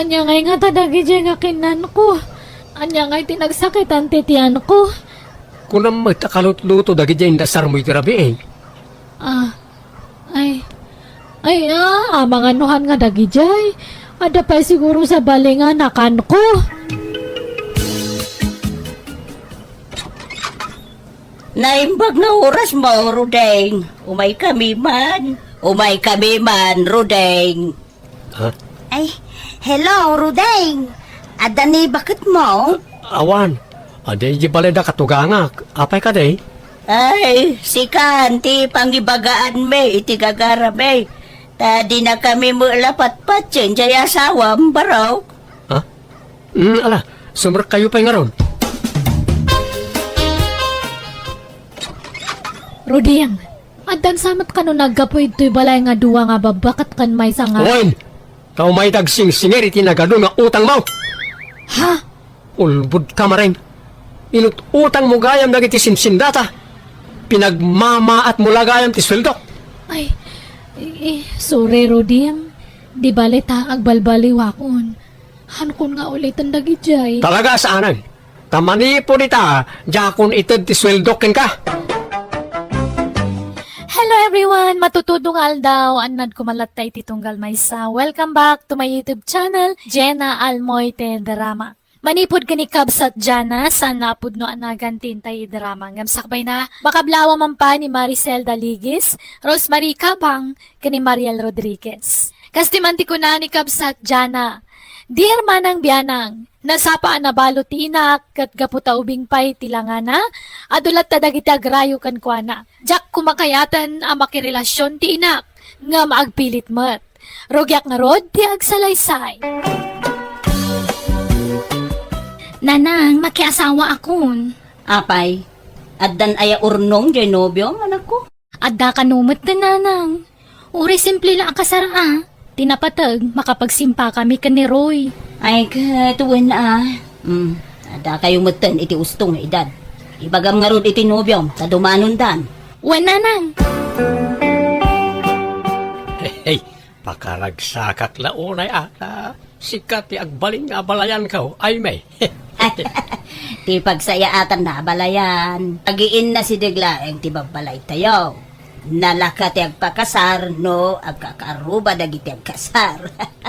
ania ngay ngata dagidiay nga kinnanko? Ania ngay ti nagsakitan ti tiyanko? Kunam met a kalutluto dagidiay indasarmo iti rabii. Ah, ay, ay, ah, amangan no han nga dagidiay. Adda pay siguro sabali nga nakanko. Naimbag nga oras mo, Rudeng. Umay kami man. Umay kami man, Rudeng. Ha? Ay, hello, Rudeng. Adda ni baketmo? Awan. Adi, di balay da katugangak. Apay kadi? Ay, sikan, ti pangibagaan mi, iti gagara mi. Ta di na kami mula patpatien, jay asawam, barok. Ha? Mm, ala, sumrek kayo pay ngarud. Rudeng, addan sa met kano naggapu idtoy balay nga dua nga babba ket ken maysa nga Wen! Ta umay dagsingsingir iti nagadu nga utangmo! Ha? Ulbod ka, Maring. Inut-utangmo gayam dagiti simsindata. Pinagmamaatmo la gayam ti sueldok. Ay, i-, i-, sorry, Rudeng. Di bale ta agbalbaliwakon. Hankon nga uliten dagidiay. Talaga, saanen? Ta manipud ita, diakon ited ti sueldok kenka. Hello everyone! Matutudong nga aldaw, annad koma latta iti tunggal maysa. Welcome back to my YouTube channel, Jenna Almoite Drama. Manipud ken ni Kabsat Jana, saan nga a pudno a nagan ti intay drama. Ngem sakbayna, makablaawa man pay ni Maricel Daligis, Rosemary Cabang, ken ni Mariel Rodriguez. Kas ti man ti kuna ni Kabsat Jana, Dear Manang Bianang, nasapa a nabalo ti inak, ket gapu ta ubing pay ti langana, adu latta dagiti agrayo kenkuana. Diak koma kayaten a makirelasyon ti inak, ngem agpilit met. Rugiak ngarud ti agsalaysay. Nanang, makiasawaakon. Apay, addan aya urnong jay nobiom, anakko? Adda kano met, nanang. Uray simple la a kasar a. Ti napateg, makapagsimpakami ken ni Roy. Ay, ket wen a. Mm, adda kayo metten iti usto nga edad. Ibagam ngarud iti nobiom, ta dumanondan. Wen, nanang. Hey, pakaragsakak la unay a, ta sika ti agbalin nga abalayanko, Aimee. Ti pagsayaatanna abalayan. Agiinna sideg laeng ti babbalaytayo. Nalaka ti agpakasar no agkakaarruba dagiti agkasar.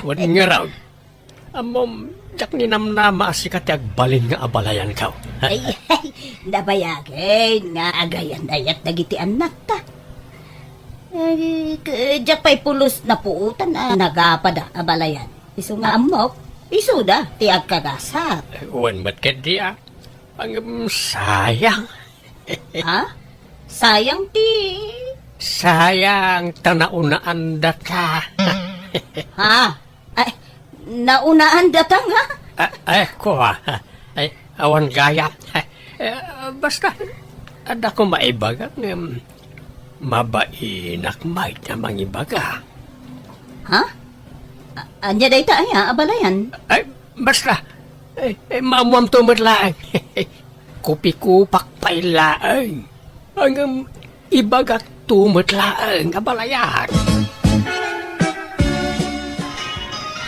Wen ngarud, ammom, diak ninamnama a sika ti agbalin nga abalayanko. Ay, ay, nabayagen nga agayan-ayat dagiti annakta. Ay, k-, diak pay pulos napuotan a nagapada abalayan. Isu nga ammok, isuda ti agkagasat. Wen met ketdi a. Ngem sayang. Ha? Sayang ti Sayang ta naunaandata. Ha? Ay, naunaandata nga? Ah, eh, kua. Ay, awan gayam. Eh, basta, adda ko maibaga ngem mabainak met a mangibaga. Ha? A-, ania dayta aya, abalayan? Ay, basta, eh, eh, maammoamto met laeng. Kupikupak pay laeng. Ngem ibagakto met laeng, abalayan.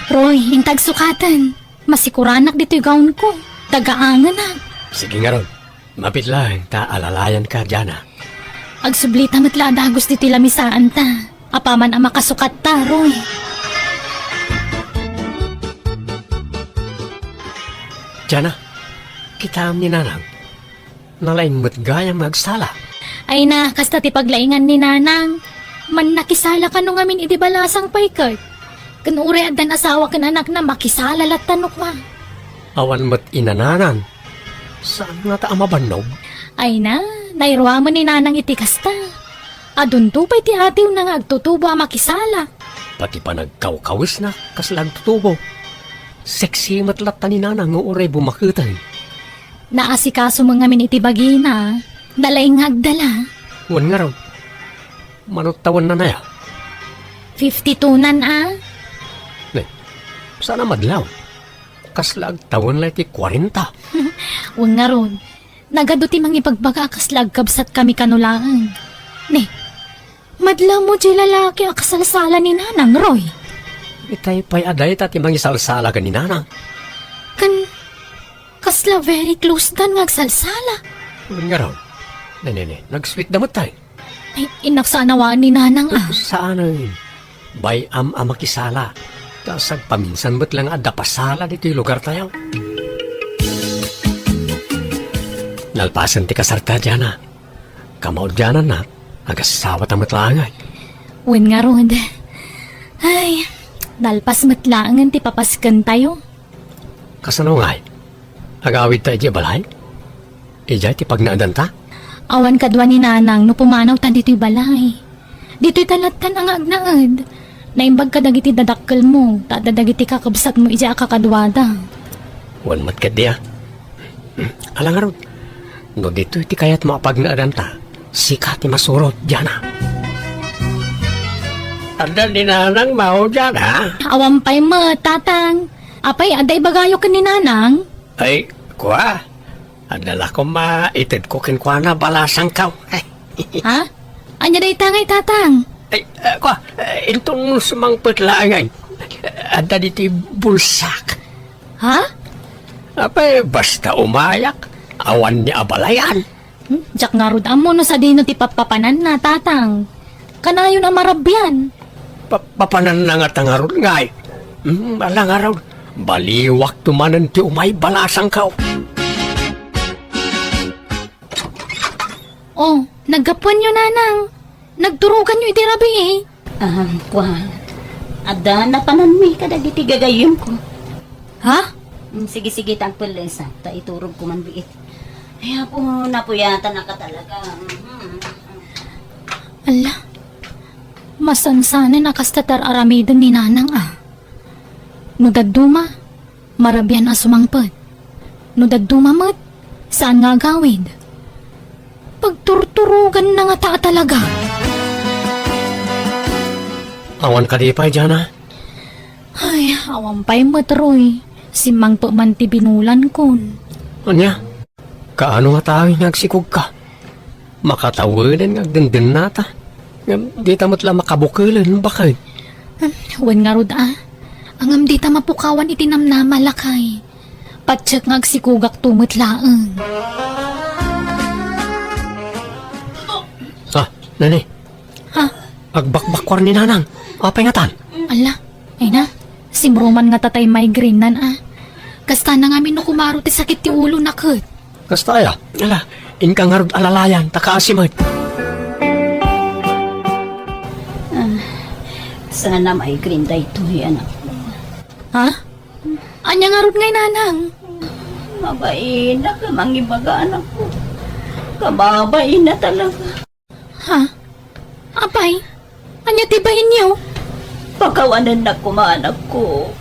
Roy, intag sukaten. Masikuranak ditoy gawnko. Tagaangenak. Sige ngarud. Mabiit laeng ta alalayanka, Diana. Agsublita met la a dagus ditoy lamisaanta. Apaman a makasukatta, Roy. Diana, kitaem ni Nanang. Nalaing met gayam nga agsala. Ay na, kasta ti paglaingan ni Nanang. Mannakisala kano ngamin idi balasang pay ket. Ken uray addan asawa ken anakna, makisala latta no kua. Awan met inananan. Saan ngata a mabannog? Ay na, nairuamen ni Nanang iti kasta. Adunto pay ti atiwna nga agtutubo a makisala. Pati panagkawkawesna, kasla agtutubo. Sexy met latta ni Nanang nga uray bumaketen. Naasikaso met ngamin iti bagina. Nalaing nga agdala. Wen ngarud, mano tawenna aya? Fifty-two-nan a. Ne, saan a madlaw? Kasla agtawen la iti kuarenta. Wen ngarud, nagadu ti mangibagbaga a kasla agkabsatkami kano laeng. Ne, madlaw mo diay lalaki a kasalsala ni Nanang, Roy. Itay pay a dayta ti mangisalsala ken ni Nanang. Ken kasla very close-dan nga agsalsala. Wen ngarud. Ne, ne, ne, nagsweetda met tay. Ay, innak saan a waan ni Nanang a. Saanen. Bay-am a makisala. Ta sagpaminsan met la nga adda pasala ditoy lugartayo. Nalpasen ti kasarta, Diana. Kamaudiananna, agasawata met laeng ay. Wen ngarud. Ay, nalpas met laengen ti papaskentayo. Kasano ngay? Agawidta idiay balay? Idiay ti pagnaedanta? Awan kadua ni Nanang no pumanawta ditoy balay. Ditoyta lattan a nga agnaed. Naimbag kadagiti dadakkelmo, ta adda dagiti kakabsatmo idiay a kakaduada. Wen met ketdi a. Ala ngarud, no ditoy ti kayatmo a pagnaedanta, sika ti masurot, Diana. Adda ni Nanang maudian, a? Awan pay met, Tatang. Apay, adda ibagayo ken ni Nanang? Ay, kua. Adda la koma itedko kenkuana balasangko. Ha? Ania dayta ngay, Tatang? Ay, ah, kua, ah, inton sumangpet laeng ay. Adda ditoy bulsak. Ha? Apay, basta umayak, awan ni abalayan. Hmm? Diak ngarud ammo no sadino ti pappapananna, Tatang. Kanayon a marabian. Pa-, papananna ngata ngarud ngay. Hmm, ala ngarud, baliwakto manen ti umay balasangko. Oh, naggapuanyo, Nanang. Nagturuganyo iti rabii. Ah, kua. Adda napananmi kadagiti gagayyemko. Ha? Mm, sige, sige, ta agpellesa, ta iturogko man biit. Ay, apo, napuyatanaka talaga. Mhm. Ala, masansanen a kasta ti ar-aramiden ni Nanang a. No dadduma, marabian a sumangpet. No dadduma met, saan nga agawid. Pagturturoganna ngata a talaga. Awan kadi pay, Diana? Ay, awan pay met, Roy. Simmangpet man ti binulankon. Ania? Kaano nga tawi nga agsikogka? Makataweden nga agdendennata. Ngem dita met la makabukelen, baket. Hmm, wen ngarud a. Ngem dita mapukawan iti namnama, lakay. Patiek nga agsikogakto met laeng. Ah, nani? Ha? Agbakbakuar ni Nanang. Apay ngatan? Ala, ay na. Simruman ngata tay migraine-nan a. Kasta na ngamin no kumaro ti sakit ti ulona ket. Kasta aya? Ala, inka ngarud alalayan, ta kaasi met. Ah, sana migraine daytoy, anak. Ha? Ania ngarud ngay, Nanang? Mabainak a mangibaga, anakko. Kababain na talaga. Ha? Apay? Ania ti bainyo? Pakawanennak koma, anakko.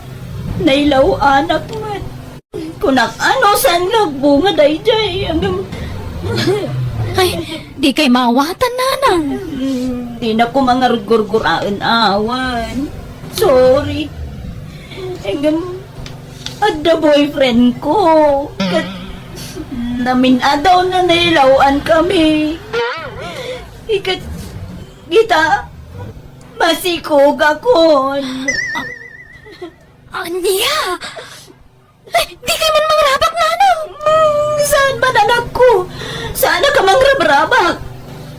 Nailaw-anak met. Kunak, ano, saan nga agbunga daydiay? Agam. Ay, dikay maawatan, nanang. Mm, dinako mangargurguraen awan. Sorry. Agam, adda boyfriend ko. Ket namin-adaw na nailawan kami. Iket, kita, masikog akon. Ania? Ay, dikay man mangrabak, nanang! Mm, saan man, anakko? Saan ka mangrabrabak?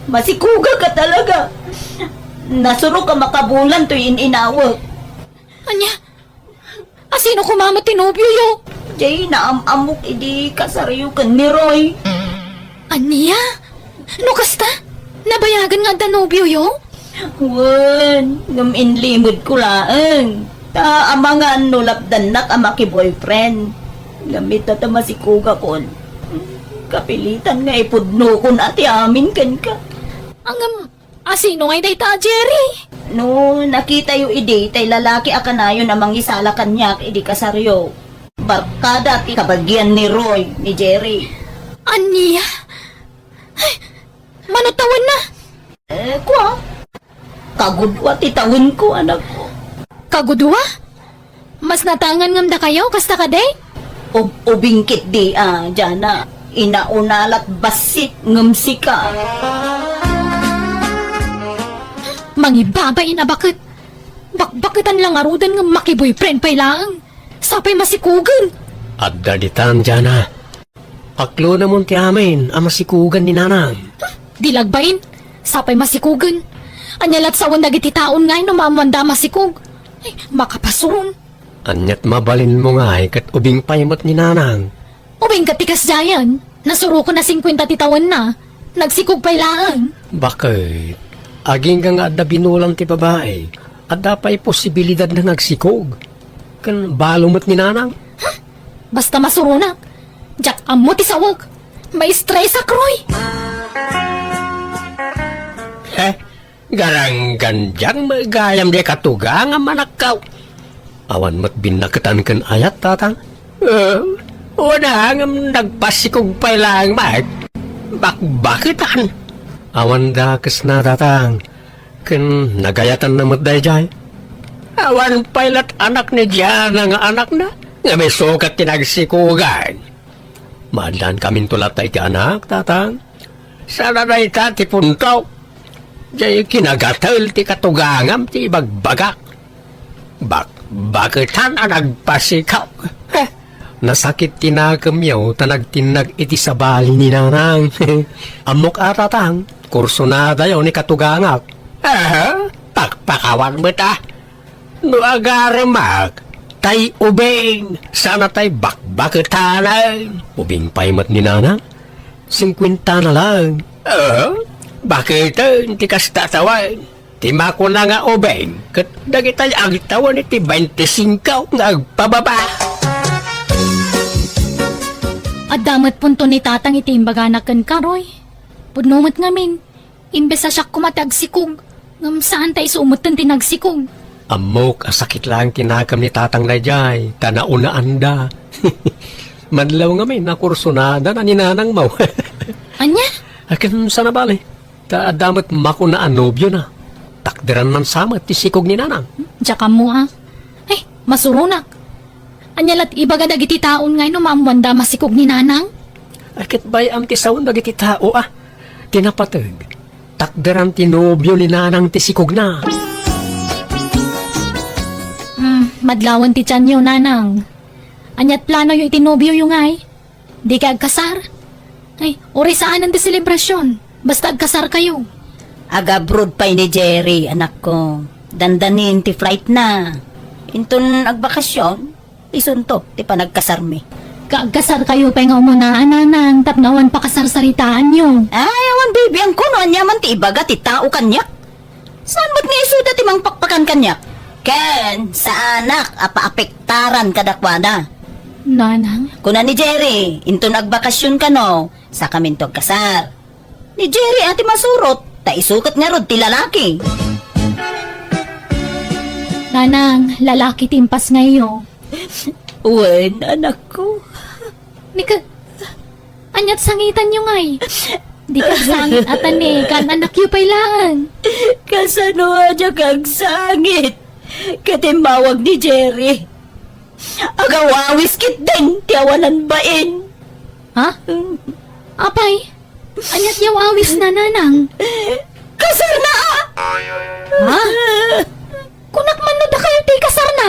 Masikuga ka talaga. Nasurok a makabulan toy in-inawek. Ania? Asino koma met ti nobioyo? Jay, naam-amok idi kasaryo ken ni Roy. Ania? No kasta, nabayagan nga adda nobioyo? Wen, ngem inlimedko laeng. Ta amangan no lapdannak a maki-boyfriend. Ngem ita ta masikogakon. Kapilitan nga ipudnokon a ti amin kenka. Ngem, asino ngay dayta a Jerry? No nakitayo idi tay lalaki a kanayon a mangisala kaniak idi kasaryo. Barkada ti kabagian ni Roy, ni Jerry. Ania? Ay, mano tawenna? Eh, kua? Kagudua ti tawenko, anakko. Kagudua? Mas natangan ngem dakayo, kasta kadi? Ub-, ubing ketdi, a, Jana. Inauna lat bassit ngem sika. Mangibabain a baket. Bakbaketan la ngaruden ngem maki-boyfriend pay laeng. Sapay masikugen. Adda ditan, Jana. Paklonamon ti amin a masikugan ni nanang. Di lagbain, sapay masikugen. Ania lat sawen dagiti taon ngay no maammoanda a masikog? Ay, makapasuron. Aniat mabalinmo ngay ket ubing pay met ni nanang. Ubing ket ti kasdiayen, nasurokon a singkuenta ti tawenna, nagsikog pay laeng. Baket, agingga nga adda binulan ti babai, adda pay posibilidadna nga agsikog. Ken balo met ni nanang. Ha? Basta masuronak. Diak ammo ti sawek. Maistresak, Roy. He, garanggandiang met gayam di katugangam, anakko. Awan met binnaketan ken ayat, tatang. Eh, wen a ngem nagpasikog pay laeng met. Bakbaketan. Awan dakesna, tatang. Ken nagayatanna met daydiay. Awan pay lat anak ni Diana nga anakna, ngem isu ket ti nagsikogan. Maaddaankaminto latta iti anak, tatang. Saan a dayta ti punto. Diay kinagatel ti katugangam ti ibagbagak. Bakbaketan a nagpasikog. Heh. Nasakit ti nakemyo ta nagtinnag iti sabali ni nanang. Ammok a, tatang, kursunadayo ni katugangak. Aha, pakpakawan met a. No agaremak, tay ubing, saan a tay bakbaketanen. Ubing pay met ni nanang, singkuentana laeng. Aha, baketen ti kasta tawen. Ti makuna nga ubing, ket dagitay agtawen iti baintisingko nga agpababa. Adda met punto ni tatang iti imbagana kenka, Roy. Pudno met ngamin, imbes a siak koma ti agsikog, ngem saan ta isu metten ti nagsikog. Ammok a sakit laeng ti nakem ni tatang daydiay, ta naunaanda. Madlaw ngamin a kursunada na ni nanangmo. Ania? Akin sana bale. Ta adda met makuna a nobiona. Takderan man sa met ti sikog ni nanang. Diak ammo a. Ay, masuronak. Ania lat ibaga dagiti taon ngay no maammoanda a masikog ni nanang? Ay, ket bay-am ti sawen dagiti tao a. Ti napateg, takderan ti nobio ni nanang ti sikogna. Hmm, madlawan ti tianyo, nanang. Aniat planoyo iti nobioyo ngay? Dikay agkasar? Ay, uray saanen ti selebrasyon. Basta agkasarkayo. Agabroad pay ni Jerry, anakko. Dandanin ti flightna. Inton agbakasyon, isunto ti panagkasarmi. Kaagkasarkayo pay nga umuna, nanang, tapno awan pakasarsaritaanyo. Ay, awan bibiangko no ania man ti ibaga ti tao kaniak. Saan met nga isuda ti mangpakpakan kaniak? Ken saanak a paapektaran kadakuada. Nanang? Kuna ni Jerry, inton agbakasyon kano, sakaminto agkasar. Ni Jerry a ti masurot, ta isu ket ngarud ti lalaki. Nanang, lalaki ti impasngayyo. Wen, anakko. Ni ka, aniat sangitanyo ngay? Di ka sangit a tanekan, anakyo pay laeng. Kasano a diak agsangit? Ket immawag ni Jerry. Agaw-awis ketdin ti awanan bain. Ha? Apay, aniat ti aw-awis na, nanang? Kasarna! Ha? Kunak man no dakayo ti kasarna?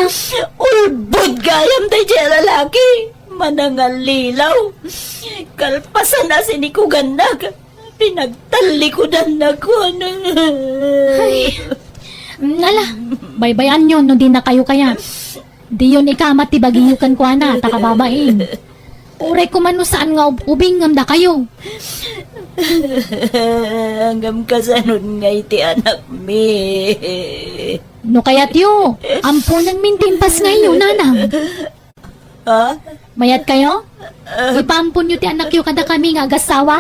Ulbod gayam daydiay a lalaki. Manangallilaw. Kalpasan a sinikugannak. Pinagtallikudannak. Ay. Ala, baybayanyo no dinakayo kayat. Diyon ikamat ti bagiyo kenkuana, ta kababain. Uray koma no saan nga ub-, ubing ngem dakayo. Ngem kasanon ngay ti anakmi? No kayatyo, amponenmin ti impas ngayyo, nanang. Ha? Mayat kayo? Ipaamponyo ti anakyo kadakami nga agassawa?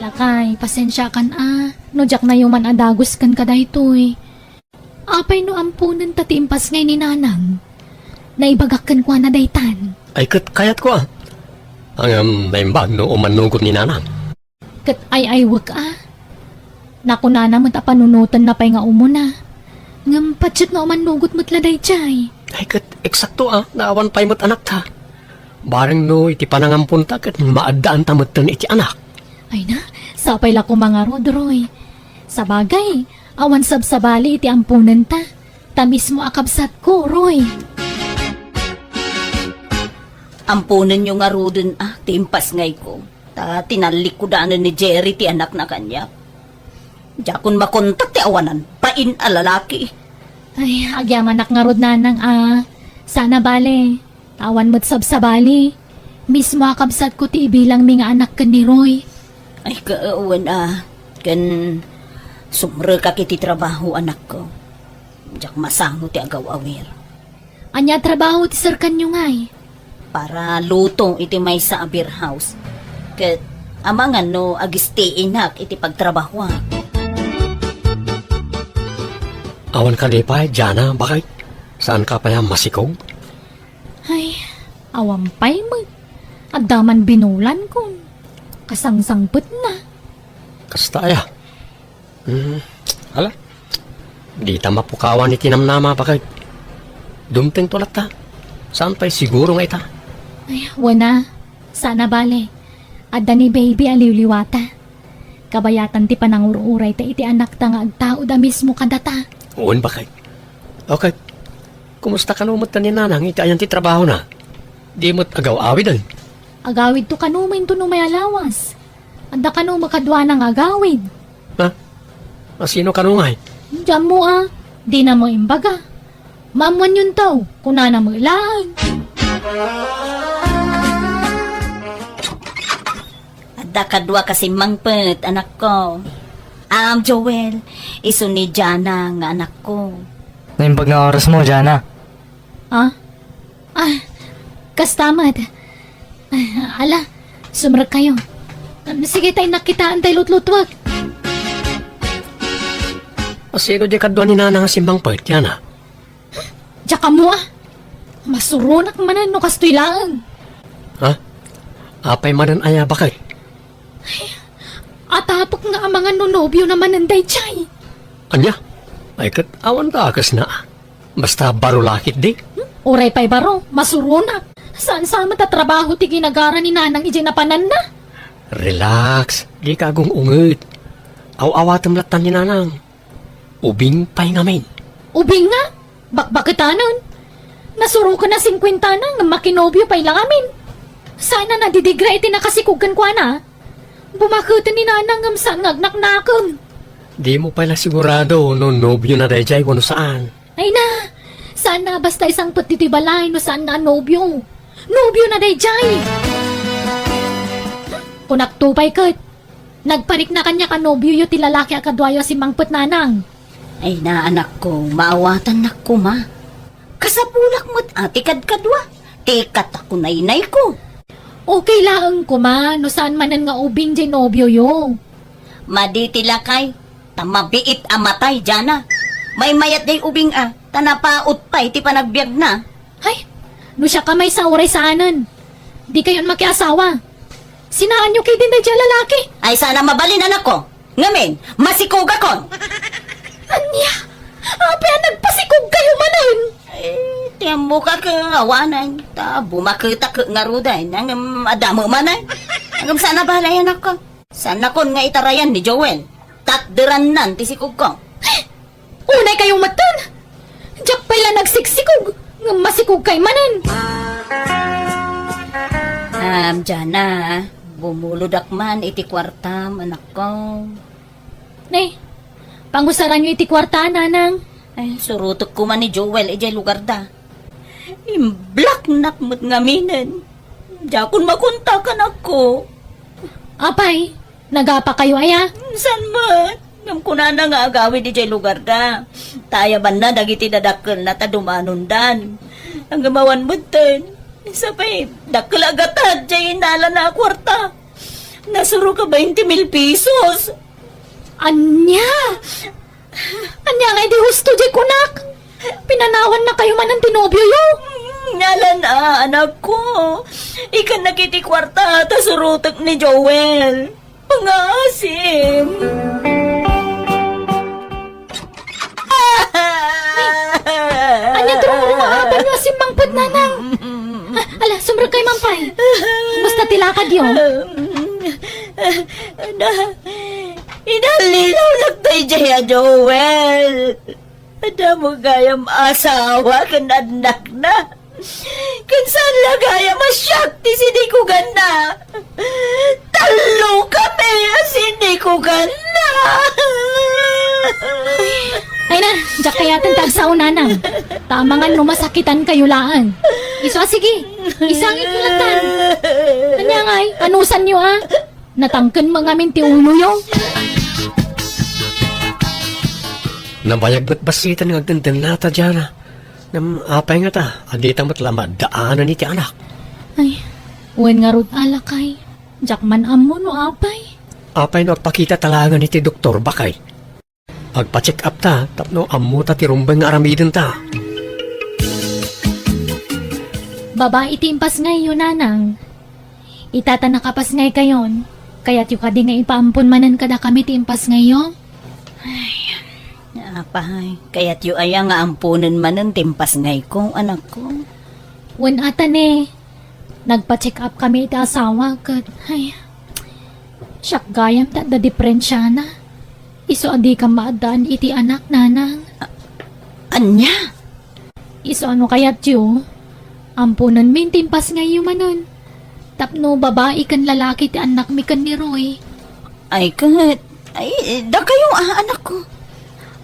Lakay, pasensiakan a, no diak nayo man a dagus ken kadaytoy. Apay no amponenta ti impas ngay ni nanang? Naibagak kenkuana daytan. Ay, ket kayatko a. Ngem naimbag no umannugot ni nanang. Ket ay-aywek a. Nakunana met a panunotenna pay nga umuna. Ngem patiek nga umannugot met la daydiay. Ay, ket eksakto a, nga awan pay met anakta. Bareng no iti panangamponta ket maaddaanta metten iti anak. Ay na, sapay la koma ngarud, Roy. Sabagay, awan sabsabali iti amponenta. Ta mismo a kabsatko, Roy. Amponenyo ngaruden a ti impas ngayko, ta tinallikudanen ni Jerry ti anakna kaniak. Diakon makontak ti awanan bain a lalaki. Ay, agyamanak ngarud, nanang a. Saan a bale. Awan met sabsabali. Mismo a kabsatko ti ibilangmi nga anak ken ni Roy. Ay, ka-, wen a, ken sumrekak iti trabaho, anakko. Diak masango ti agaw-awir. Ania a trabaho ti serkanyo ngay? Para luto iti maysa a beer house. Ket amangan no agistiinak iti pagtrabahoak. Awan kadi pay, Jana, bakit? Saan ka pay a masikog? Ay, awan pay met. Adda man binulan kon kasangsangpetna. Kasta aya. Hmm, ala. Dita mapukawan iti namnama, bakit? Dumtengto latta. Saan pay siguro nga ita? Ay, wen a. Saan a bale. Adda ni baby a liwliwata. Kabayatan ti panangur-urayta iti anakta nga agtaud a mismo kadata. Wen, bakit? Okay. Kumusta kano met ni nanang iti ayan ti trabahona? Di met agaw-awiden? Agawidto kano met no may alawas. Adda kano met kaduana nga agawid. Ha? A, sino kano ngay? Diammo a, dina met imbaga. Maammoanyonto, kunana met laeng. Adda kaduak a simmangpet, anakko. Aam, Joel, isu ni Jana nga anakko. Naimbag nga orasmo, Jana. Ah? Ah, kasta met. Ah, ala, sumrekkayo. Sige, tay, nakitaan tay lutlutuak. A, sino di kaduak ni nanang a simmangpet, Jana? Diak ammo a. Masuronak manen no kastoy laeng. Ha? Apay manen aya, bakit? Ay, atapek nga amangan no nobiona manen daydiay. Ania? Ay, ket awan dakesna. Basta baro la ketdi. Hmm? Uray pay baro, masuronak. Saan sa met a trabaho ti ginagara ni nanang idiay napananna? Relax, dika agung-unget. Aw-awatem latta ni nanang. Ubing pay ngamin. Ubing nga? Bakbaketanen. Nasuroken a singkuentana ngem makinobio pay la ngamin. Saan a nadidigra iti nakasikog kenkuana. Bumaketen ni nanang ngem saan nga agnaknakem. Dimo pay la sigurado no nobiona daydiay wenno saan. Ay na, saan a basta isangpet ditoy balay no saan nga a nobio. Nobiona daydiay. Kunakto pay ket. Nagparikna kaniak a nobioyo ti lalaki a kaduayo a simmangpet, nanang. Ay na, anakko, maawatannak koma. Kasapulak met a ti kadkadua, ti katakunaynayko. Okay laeng koma no saan manen nga ubing diay nobioyo. Madi ti lakay, ta mabiit a matay, Jana. Maymayat diay ubing a, ta napaut pay ti panagbiagna. Ay, No siak a maysa uray saanen, dikayon makiasawa. Sinaanyo ketdin daydiay a lalaki. Ay, saan a mabalin, anakko. Ngamin, masikugakon. Ania? Apay a nagpasikugkayo manen? Eh, ti ammok a ket awanen, ta bumaketak ngaruden, ngem adda met manen. Ngem saan a balay, anakko. Saannakon nga itarayan ni Joel. Takderannan ti sikugko. Unaykayo metten! Diak pay la nagsiksikog, ngem masikogkay manen. Am, Jana, bumulodak man iti kuartam, anakko. Ne, pangusaranyo iti kuarta, nanang. Ay, surotekko man ni Joel idiay lugarda. Imblaknak met ngaminen. Diakon makontak, anakko. Apay, nagapakayo aya? Saan met? Ngem kunana nga agawid idiay lugarda. Ta ayabanna dagiti dadakkelna ta dumanondan. Ngem awan metten. Sapay, dakkel a gatad diay inalana a kuarta. Nasurok a bainte mil pesos. Ania? Ania nga idi husto diay kunak? Pinanawannakayo manen ti nobioyo? Mm, ala na, anakko. Ikannak iti kuarta ta surotek ni Joel. Pangaasim. Ania ti rumrumaabanyo a simmangpet, nanang? Ah, ala, sumrekkay man pay. Kumusta ti lakadyo? Na, inallilawnak daydiay a Joel. Adda met gayam asawa ken annakna. Ken saan la gayam a siak ti sinikuganna. Tallo kami a sinikuganna. Ay na, diak kayaten ti agsao, nanang. Ta amangan no masakitankayo laeng. Isu a sige, isangityo latan. Ania ngay, anusanyo a? Natangken met ngamin ti uloyo. Nabayag met bassiten nga agdendennata, Jana. Ngem apay ngata a dita met la maddaanan iti anak? Ay, wen ngarud a lakay. Diak man ammo no apay. Apay no agpakitata laengen iti doktor, baket? Agpa-check up ta tapno ammota ti rumbeng nga aramidenta. Babai ti impasngayyo, nanang. Ita ta nakapasngaykayon, kayatyo kadi nga ipaampon manen kadakami ti impasngayyo? Ay, apay, kayatyo aya nga amponen manen ti impasngayko, anakko? Wen a ta ne, nagpa-check up kami iti asawa ket, ay, siak gayam ti adda diferensiana. Isu a dikam maaddaan iti anak, nanang. A-, ania? Isu a no kayatyo, amponenmin ti impasngayyo manen. Tapno babai ken lalaki ti annakmi ken ni Roy. Ay ket, ay, dakayo a, anakko.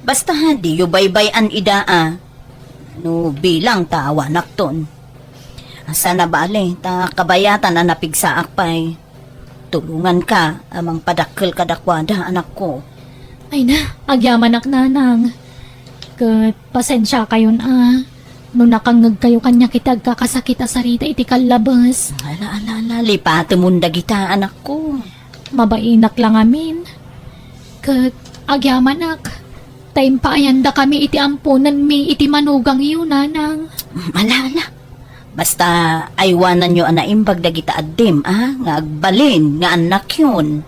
Basta, diyo baybay-an ida a. No bilang ta awanakton. Saan a bale, ta kabayatan a napigsaak pay. Tulonganka a mangpadakkel kadakuada, anakko. Ay na, agyamanak, nanang. Ket pasensiakayon a no nakangngegkayo kaniak iti agkakasakit a sarita iti kallabes. Ala, ala, ala, lipatemon dagita, anakko. Mabainak la ngamin. Ket agyamanak, ta impaayandakami iti amponenmi iti manugangyo, nanang. Ala, ala. Basta aywananyo a naimbag dagita addim, a, nga agbalin nga annakyon.